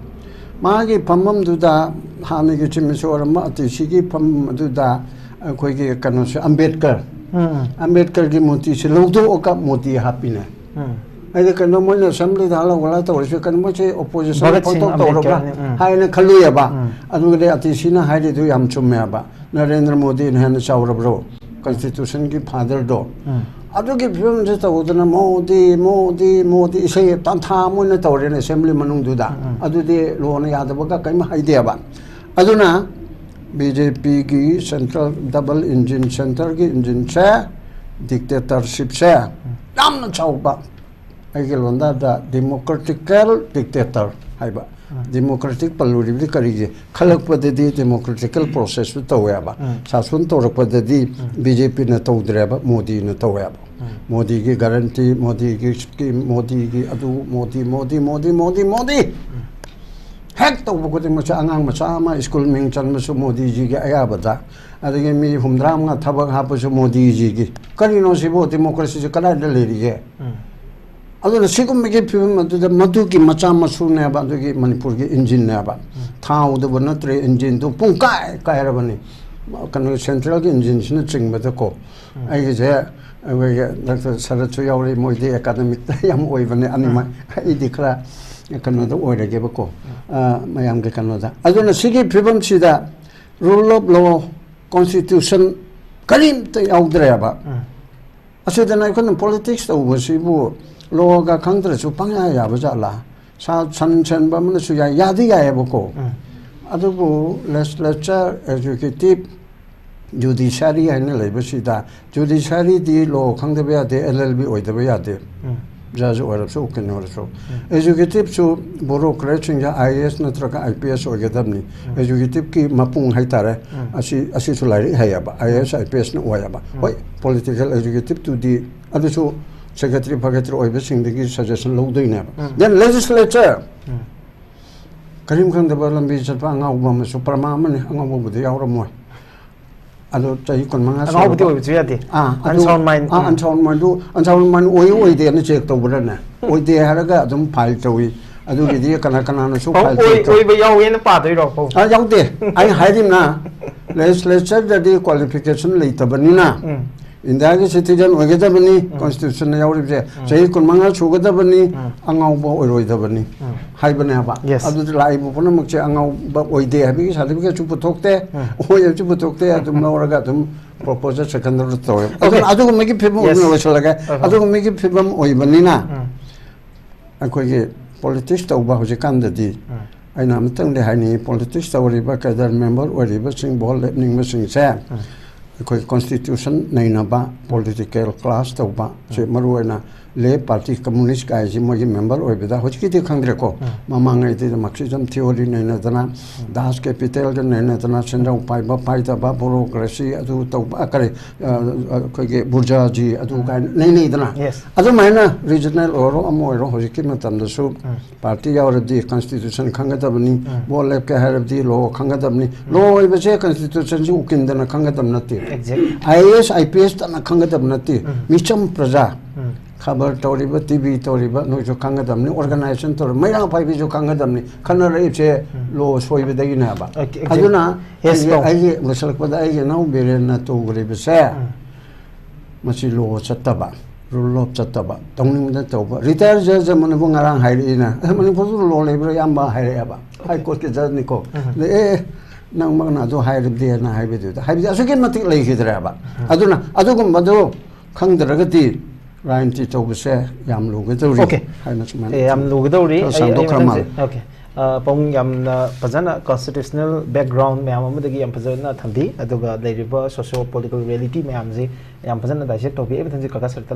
ꯃꯥꯒꯤ ꯐꯝꯐꯝꯗꯨꯗ, ꯍꯥꯟꯅꯒꯤ chief minister ꯑꯣꯏꯔꯝꯕ ꯑꯇꯤꯁꯤꯒꯤ ꯐꯝꯐꯝ ꯑꯗꯨꯗ ꯑꯩꯈꯣꯏꯒꯤ ꯀꯩꯅꯣꯁꯦ, ꯑꯝꯕꯦꯗꯀꯔ, ꯎꯝ꯫ ꯑꯝꯕꯦꯗꯀꯔꯒꯤ ꯃꯨꯔꯇꯤꯁꯦ ꯂꯧꯊꯣꯛꯑꯒ ꯃꯣꯗꯤ ꯍꯥꯞꯄꯤꯅꯦ꯫ ꯎꯝ꯫ ꯑꯩꯗꯤ ꯀꯩꯅꯣ, ꯃꯣꯏꯅ assembly ꯗ ꯍꯜꯂꯧ ꯍꯜꯂꯥ ꯇꯧꯔꯤꯁꯦ ꯀꯩꯅꯣ, ꯃꯣꯏꯁꯦ opposition ꯚꯒꯠ ꯁꯤꯡ ꯄꯪꯇꯧ ꯇꯧꯔꯕ꯭ꯔꯥ ꯑꯝꯕꯦꯗꯀꯔꯅꯤ꯫ ꯎꯝ꯫ ꯍꯥꯏꯅ ꯈꯜꯂꯨꯏꯌꯦꯕ꯫ ꯎꯝ꯫ ꯑꯗꯨꯒꯗꯤ ꯑꯇꯤꯁꯤꯅ ꯍꯥꯏꯔꯤꯗꯨ ꯌꯥꯝ ꯆꯨꯝꯃꯦꯕ꯫ ꯅꯔꯦꯟꯗ꯭ꯔ ꯃꯣꯗꯤꯅ ꯍꯦꯟꯅ ꯆꯥꯎꯔꯕ꯭ꯔꯣ? Constitution ꯒꯤ father ꯗꯣ꯫ ꯎꯝ꯫ ꯑꯗꯨꯒꯤ ꯐꯤꯕꯝꯁꯦ ꯇꯧꯗꯅ ꯃꯣꯗꯤ, ꯃꯣꯗꯤ, ꯃꯣꯗꯤ ꯏꯁꯩ ꯇꯥꯟꯊꯥ ꯑꯃ ꯑꯣꯏꯅ ꯇꯧꯔꯦꯅꯦ assembly ꯃꯅꯨꯡꯗꯨꯗ꯫ ꯎꯝ, ꯎꯝ꯫ ꯑꯗꯨꯗꯤ ꯂꯣꯅ ꯌꯥꯗꯕꯒ ꯀꯔꯤꯝ ꯍꯥꯏꯗꯦꯕ꯫ ꯑꯗꯨꯅ ꯕꯤ ꯖꯦ ꯄꯤ ꯒꯤ central double engine, centre ꯒꯤ engine ꯁꯦ, dictatorship ꯁꯦ ꯎꯝ꯫ ꯌꯥꯝꯅ ꯆꯥꯎꯕ ꯑꯩꯒꯤ ꯂꯣꯟꯗꯥꯗ democratical dictator ꯍꯥꯏꯕ꯫ Democratic ꯄꯜꯂꯨꯔꯤꯕꯗꯤ ꯀꯔꯤꯒꯤ? ꯈꯜꯂꯛꯄꯗꯗꯤ democratical process ꯇꯧꯋꯦꯕ꯫ ꯁꯥꯁꯟ ꯇꯧꯔꯛꯄꯗꯗꯤ ꯕꯤ ꯖꯦ ꯄꯤꯅ ꯇꯧꯗ꯭ꯔꯦꯕ, ꯃꯣꯗꯤꯅ ꯇꯧꯋꯦꯕ꯫ ꯃꯣꯗꯤꯒꯤ guarantee, ꯃꯣꯗꯤꯒꯤ scheme, ꯃꯣꯗꯤꯒꯤ ꯑꯗꯨ, ꯃꯣꯗꯤ, ꯃꯣꯗꯤ, ꯃꯣꯗꯤ, ꯃꯣꯗꯤ, ꯃꯣꯗꯤ꯫ ꯍꯦꯛ ꯇꯧꯕ ꯈꯨꯗꯤꯡꯃꯛꯁꯦ, ꯑꯉꯥꯡ ꯃꯆꯥ ꯑꯃ ꯁ꯭ꯀꯨꯜ ꯃꯤꯡ ꯆꯟꯕꯁꯨ ꯃꯣꯗꯤꯖꯤꯒꯤ ꯑꯌꯥꯕꯗ, ꯑꯗꯒꯤ ꯃꯤ ꯍꯨꯝꯗ꯭ꯔꯥ ꯃꯉꯥ ꯊꯕꯛ ꯍꯥꯞꯄꯁꯨ ꯃꯣꯗꯤꯖꯤꯒꯤ꯫ ꯀꯔꯤꯅꯣ ꯁꯤꯕꯨ? ꯗꯤꯃꯣꯀ꯭ꯔꯦꯁꯤꯁꯦ ꯀꯗꯥꯏꯗ ꯂꯩꯔꯤꯒꯦ? ꯑꯗꯨꯅ ꯁꯤꯒꯨꯝꯕꯒꯤ ꯐꯤꯕꯝ ꯑꯗꯨꯗ ꯃꯗꯨꯒꯤ ꯃꯆꯥ ꯃꯁꯨꯅꯦꯕ, ꯑꯗꯨꯒꯤ ꯃꯅꯤꯄꯨꯔꯒꯤ ꯏꯟꯖꯤꯟꯅꯦꯕ꯫ ꯊꯥꯎꯗꯕ ꯅꯠꯇ꯭ꯔꯦ, ꯏꯟꯖꯤꯟꯗꯨ ꯄꯨꯡꯀꯥꯏ ꯀꯥꯏꯔꯕꯅꯤ꯫ ꯀꯩꯅꯣ, ꯁꯦꯟꯇ꯭ꯔꯦꯜꯒꯤ ꯏꯟꯖꯤꯟꯁꯤꯅ ꯆꯤꯡꯕꯗꯀꯣ꯫ ꯑꯩꯒꯤꯁꯦ ꯑꯩꯈꯣꯏꯒꯤ ꯗꯥꯛꯇꯔ ꯁꯔꯠꯁꯨ ꯌꯥꯎꯔꯤ, ꯃꯣꯏꯗꯤ ꯑꯦꯀꯥꯗꯃꯤꯛꯇ ꯌꯥꯝ ꯑꯣꯏꯕꯅꯦ ꯑꯅꯤꯃꯛ꯫ ꯑꯩꯗꯤ ꯈꯔ ꯀꯩꯅꯣꯗ ꯑꯣꯏꯔꯒꯦꯕꯀꯣ, ꯑ, ꯃꯌꯥꯝꯒꯤ ꯀꯩꯅꯣꯗ꯫ ꯑꯗꯨꯅ ꯁꯤꯒꯤ ꯐꯤꯕꯝꯁꯤꯗ rule of law, constitution ꯀꯔꯤꯝꯇ ꯌꯥꯎꯗ꯭ꯔꯦꯕ꯫ ꯑꯁꯤꯗꯅ ꯑꯩꯈꯣꯏꯅ politics ꯇꯧꯕꯁꯤꯕꯨ lawꯒ ꯈꯪꯗ꯭ꯔꯁꯨ ꯄꯪꯌꯥ ꯌꯥꯕ ꯖꯥꯠꯂꯥ? ꯁꯥ-, ꯁꯟ ꯁꯦꯟꯕ ꯑꯃꯅꯁꯨ ꯌꯥꯏ, ꯌꯥꯗꯤ ꯌꯥꯏꯌꯦꯕꯀꯣ꯫ ꯑꯗꯨꯕꯨ legislature, executive, judiciary ꯍꯥꯏꯅ ꯂꯩꯕꯁꯤꯗ, judiciaryꯗꯤ law ꯈꯪꯗꯕ ꯌꯥꯗꯦ, L L B ꯑꯣꯏꯗꯕ ꯌꯥꯗꯦ꯫ Judge ꯑꯣꯏꯔꯁꯨ, ꯎꯀꯤꯜ ꯑꯣꯏꯔꯁꯨ꯫ Executiveꯁꯨ bureaucratꯁꯤꯡꯁꯦ I A S ꯅꯠꯇ꯭ꯔꯒ I P S ꯑꯣꯏꯒꯗꯕꯅꯤ꯫ Executiveꯀꯤ ꯃꯄꯨꯡ ꯍꯥꯏꯇꯥꯔꯦ꯫ ꯑꯁꯤ, ꯑꯁꯤꯁꯨ ꯂꯥꯏꯔꯤꯛ ꯍꯩꯌꯦꯕ, I A S, I P Sꯅ ꯑꯣꯏꯌꯦꯕ꯫ ꯍꯣꯏ, political executiveꯇꯨꯗꯤ ꯑꯗꯨꯁꯨ secretary ꯐꯦꯀ꯭ꯔꯦꯇꯔꯤ ꯑꯣꯏꯕꯁꯤꯡꯗꯒꯤ suggestion ꯂꯧꯗꯣꯏꯅꯦꯕ꯫ Then legislature, ꯀꯔꯤꯝ ꯈꯪꯗꯕ ꯂꯝꯕꯤ ꯆꯠꯄ ꯑꯉꯥꯎꯕ ꯑꯃꯁꯨ, ꯄ꯭ꯔꯃꯥ ꯑꯃꯅꯤ, ꯑꯉꯥꯎꯕꯕꯨꯗꯤ ꯌꯥꯎꯔꯝꯃꯣꯏ꯫ ꯑꯗꯣ ꯆꯍꯤ ꯀꯨꯟꯃꯉꯥ ꯑꯉꯥꯎꯕꯗꯤ ꯁꯨꯔꯕ ꯑꯣꯏꯕꯁꯨ ꯌꯥꯗꯦ꯫ ꯑꯥ, ꯑꯗꯨ, unsound mind꯫ ꯑꯥ, unsound mindꯗꯨ, unsound mind ꯑꯣꯏ ꯑꯣꯏꯗꯦꯅ check ꯇꯧꯕ꯭ꯔꯅꯦ? ꯑꯣꯏꯗꯦ ꯍꯥꯏꯔꯒ ꯑꯗꯨꯝ file ꯇꯧꯏ꯫ ꯑꯗꯨꯒꯤꯗꯤ ꯀꯅꯥ ꯀꯅꯥꯅꯁꯨ ꯑꯣ, file ꯑꯣꯏ-, ꯇꯧꯏ꯫ ꯑꯣꯏꯕ ꯌꯥꯎꯋꯦꯅ ꯄꯥꯗꯣꯏꯔꯣ, ꯄꯥꯎ? ꯑꯥ, ꯌꯥꯎꯗꯦ꯫ ꯑꯩ ꯍꯥꯏꯔꯤꯝꯅ, legislatureꯗꯗꯤ qualification ꯂꯩꯇꯕꯅꯤꯅ, ꯎꯝ꯫ ꯏꯟꯗꯤꯌꯥꯒꯤ citizen ꯑꯣꯏꯒꯗꯕꯅꯤ, constitutionꯅ ꯌꯥꯎꯔꯤꯕꯁꯦ, ꯆꯍꯤ ꯀꯨꯟꯃꯉꯥ ꯁꯨꯒꯗꯕꯅꯤ, ꯑꯉꯥꯎꯕ ꯑꯣꯏꯔꯣꯏꯗꯕꯅꯤ ꯍꯥꯏꯕꯅꯦꯕ꯫ Yes꯫ ꯑꯗꯨꯗꯤ ꯂꯥꯛꯏꯕ ꯄꯨꯝꯅꯃꯛꯁꯦ ꯑꯉꯥꯎꯕ ꯑꯣꯏꯗꯦ ꯍꯥꯏꯕꯒꯤ certificateꯁꯨ ꯄꯨꯊꯣꯛꯇꯦ, ꯑꯣꯏ ꯍꯥꯏꯕꯁꯨ ꯄꯨꯊꯣꯛꯇꯦ, ꯑꯗꯨꯝ ꯂꯧꯔꯒ ꯑꯗꯨꯝ proposal secondꯗ ꯇꯧꯋꯦ꯫ ꯑꯗꯨꯅ Okay꯫ ꯑꯗꯨꯒꯨꯝꯕꯒꯤ ꯐꯤꯕꯝ ꯑꯣꯏꯅ Yes꯫ ꯂꯣꯏꯁꯤꯜꯂꯒꯦ꯫ ꯍꯣꯏ, ꯍꯣꯏ꯫ ꯑꯗꯨꯒꯨꯝꯕꯒꯤ ꯐꯤꯕꯝ ꯑꯣꯏꯕꯅꯤꯅ, ꯎꯝ꯫ ꯑꯩꯈꯣꯏꯒꯤ politics ꯇꯧꯕ ꯍꯧꯖꯤꯛꯀꯥꯟꯗꯗꯤ, ꯎꯝ꯫ ꯑꯩꯅ ꯑꯃꯇꯪꯗꯤ ꯍꯥꯏꯅꯤꯡꯉꯤ, politics ꯇꯧꯔꯤꯕ cadre member ꯑꯣꯏꯔꯤꯕꯁꯤꯡ, vote ꯂꯦꯞꯅꯤꯡꯕꯁꯤꯡꯁꯦ, ꯎꯝ꯫ ꯑꯩꯈꯣꯏ constitution ꯅꯩꯅꯕ, political class ꯇꯧꯕ, ꯁꯤ ꯎꯝ꯫ ꯃꯔꯨ ꯑꯣꯏꯅ ꯂꯦꯐ ꯄꯥꯔꯇꯤ ꯀꯝꯃꯨꯅꯤꯁ ꯀꯥꯏꯁꯤ ꯃꯣꯏꯒꯤ ꯃꯦꯝꯕꯔ ꯑꯣꯏꯕꯗ ꯍꯧꯖꯤꯛꯀꯤꯗꯤ ꯈꯪꯗ꯭ꯔꯦꯀꯣ, ꯃꯃꯥꯡꯉꯩꯗꯤ ꯃꯥꯔꯛꯁꯤꯖꯝ ꯊꯤꯑꯣꯔꯤ ꯅꯩꯅꯗꯅ, ꯗꯥꯁ ꯀꯦꯄꯤꯇꯦꯜꯒ ꯅꯩꯅꯗꯅ, ꯁꯦꯟꯖꯥꯎ ꯄꯥꯏꯕ ꯄꯥꯏꯗꯕ, ꯕꯣꯔꯣꯀ꯭ꯔꯦꯁꯤ ꯑꯗꯨ ꯇꯧꯕ, ꯑ, ꯀꯔꯤ, ꯑ, ꯑ, ꯑꯩꯈꯣꯏꯒꯤ ꯕꯨꯔꯖꯥꯖꯤ ꯑꯗꯨ ꯀꯥꯏꯅ ꯅꯩꯅꯩꯗꯅ, Yes. ꯑꯗꯨꯃꯥꯏꯅ ꯔꯤꯖꯅꯦꯜ ꯑꯣꯏꯔꯣ ꯑꯃ ꯑꯣꯏꯔꯣ ꯍꯧꯖꯤꯛꯀꯤ ꯃꯇꯝꯗꯁꯨ ꯄꯥꯔꯇꯤ ꯌꯥꯎꯔꯕꯗꯤ ꯀꯟꯁꯇꯤꯇ꯭ꯌꯨꯁꯟ ꯈꯪꯒꯗꯕꯅꯤ, ꯚꯣꯠ ꯂꯦꯞꯀꯦ ꯍꯥꯏꯔꯕꯗꯤ ꯂꯣ ꯈꯪꯒꯗꯕꯅꯤ꯫ ꯂꯣ ꯑꯣꯏꯕꯁꯦ ꯀꯟꯁꯇꯤꯇ꯭ꯌꯨꯁꯟꯁꯤ ꯎꯀꯤꯟꯗꯅ ꯈꯪꯒꯗꯕ ꯅꯠꯇꯦ, Exactly. I A S, I P S ꯇꯅ ꯈꯪꯒꯗꯕ ꯅꯠꯇꯦ, ꯃꯤꯆꯝ ꯄ꯭ꯔꯖꯥ, ꯈꯕꯔ ꯇꯧꯔꯤꯕ, ꯇꯤ ꯚꯤ ꯇꯧꯔꯤꯕ ꯅꯣꯏꯁꯨ ꯈꯪꯒꯗꯕꯅꯤ, ꯑꯣꯔꯒꯅꯥꯏꯖꯦꯁꯟ ꯇꯧꯔꯤꯕ ꯃꯩꯔꯥ ꯄꯥꯏꯕꯤꯁꯨ ꯈꯪꯒꯗꯕꯅꯤ꯫ ꯈꯟꯅꯔꯛꯏꯕꯁꯦ ꯂꯣ ꯁꯣꯏꯕꯗꯒꯤꯅꯦꯕ꯫ Okay, exactly. ꯑꯗꯨꯅ Yes, ꯑꯩꯒꯤ, ꯄꯥꯎ꯫ ꯑꯩꯒꯤ ꯂꯣꯏꯁꯤꯜꯂꯛꯄꯗ ꯑꯩꯒꯤ ꯏꯅꯥꯎ ꯕꯤꯔꯦꯟꯅ ꯇꯧꯈ꯭ꯔꯤꯕꯁꯦ, ꯃꯁꯤ ꯂꯣ ꯆꯠꯇꯕ, ꯔꯨꯜ ꯑꯣꯐ ꯆꯠꯇꯕ, ꯇꯧꯅꯤꯡꯕꯗ ꯇꯧꯕ꯫ ꯔꯤꯇꯥꯌꯔ ꯖꯖ ꯑꯃꯅꯕꯨ ꯉꯔꯥꯡ ꯍꯥꯏꯔꯛꯏꯅ, "ꯑꯦ, ꯃꯅꯤꯄꯨꯔꯗ ꯂꯣ ꯂꯩꯕ꯭ꯔꯥ ꯏꯌꯥꯝꯕ?" ꯍꯥꯏꯔꯛꯑꯦꯕ꯫ ꯍꯥꯏ ꯀꯣꯔꯠꯀꯤ ꯖꯖꯅꯤꯀꯣ꯫ ꯑꯗ, "ꯑꯦ, ꯑꯦ, ꯅꯪꯃꯛꯅ ꯑꯗꯨ ꯍꯥꯏꯔꯕꯗꯤꯅ" ꯍꯥꯏꯕꯗꯨꯗ, ꯍꯥꯏꯕꯗꯤ ꯑꯁꯨꯛꯀꯤ ꯃꯇꯤꯛ ꯂꯩꯈꯤꯗ꯭ꯔꯦꯕ꯫ ꯑꯗꯨꯅ ꯑꯗꯨꯒꯨꯝꯕꯗꯨ ꯈꯪꯗ꯭ꯔꯒꯗꯤ ꯔꯥꯖꯅꯤꯇꯤ ꯇꯧꯕꯁꯦ ꯌꯥꯝ ꯂꯨꯒꯗꯧꯔꯤ Okay. ꯍꯥꯏꯅ ꯁꯨꯃꯥꯏꯅ ꯑꯦ, ꯌꯥꯝ ꯂꯨꯒꯗꯧꯔꯤ꯫ ꯈꯔ ꯑꯩ, ꯑꯩ ꯁꯥꯡꯗꯣꯛꯈ꯭ꯔ ꯃꯊꯪꯁꯦ, ꯃꯥꯜꯂꯦ꯫ Okay. ꯑ, ꯄꯥꯕꯨꯡ ꯌꯥꯝꯅ ꯐꯖꯅ constitutional background ꯃꯌꯥꯝ ꯑꯃꯗꯒꯤ ꯌꯥꯝ ꯐꯖꯅ ꯊꯝꯕꯤ, ꯑꯗꯨꯒ ꯂꯩꯔꯤꯕ socio political reality ꯃꯌꯥꯝꯁꯤ ꯌꯥꯝ ꯐꯖꯅ dissect ꯇꯧꯕꯤ꯫ ꯑꯩ ꯃꯊꯪꯁꯦ ꯀꯀꯥ ꯁꯔꯗ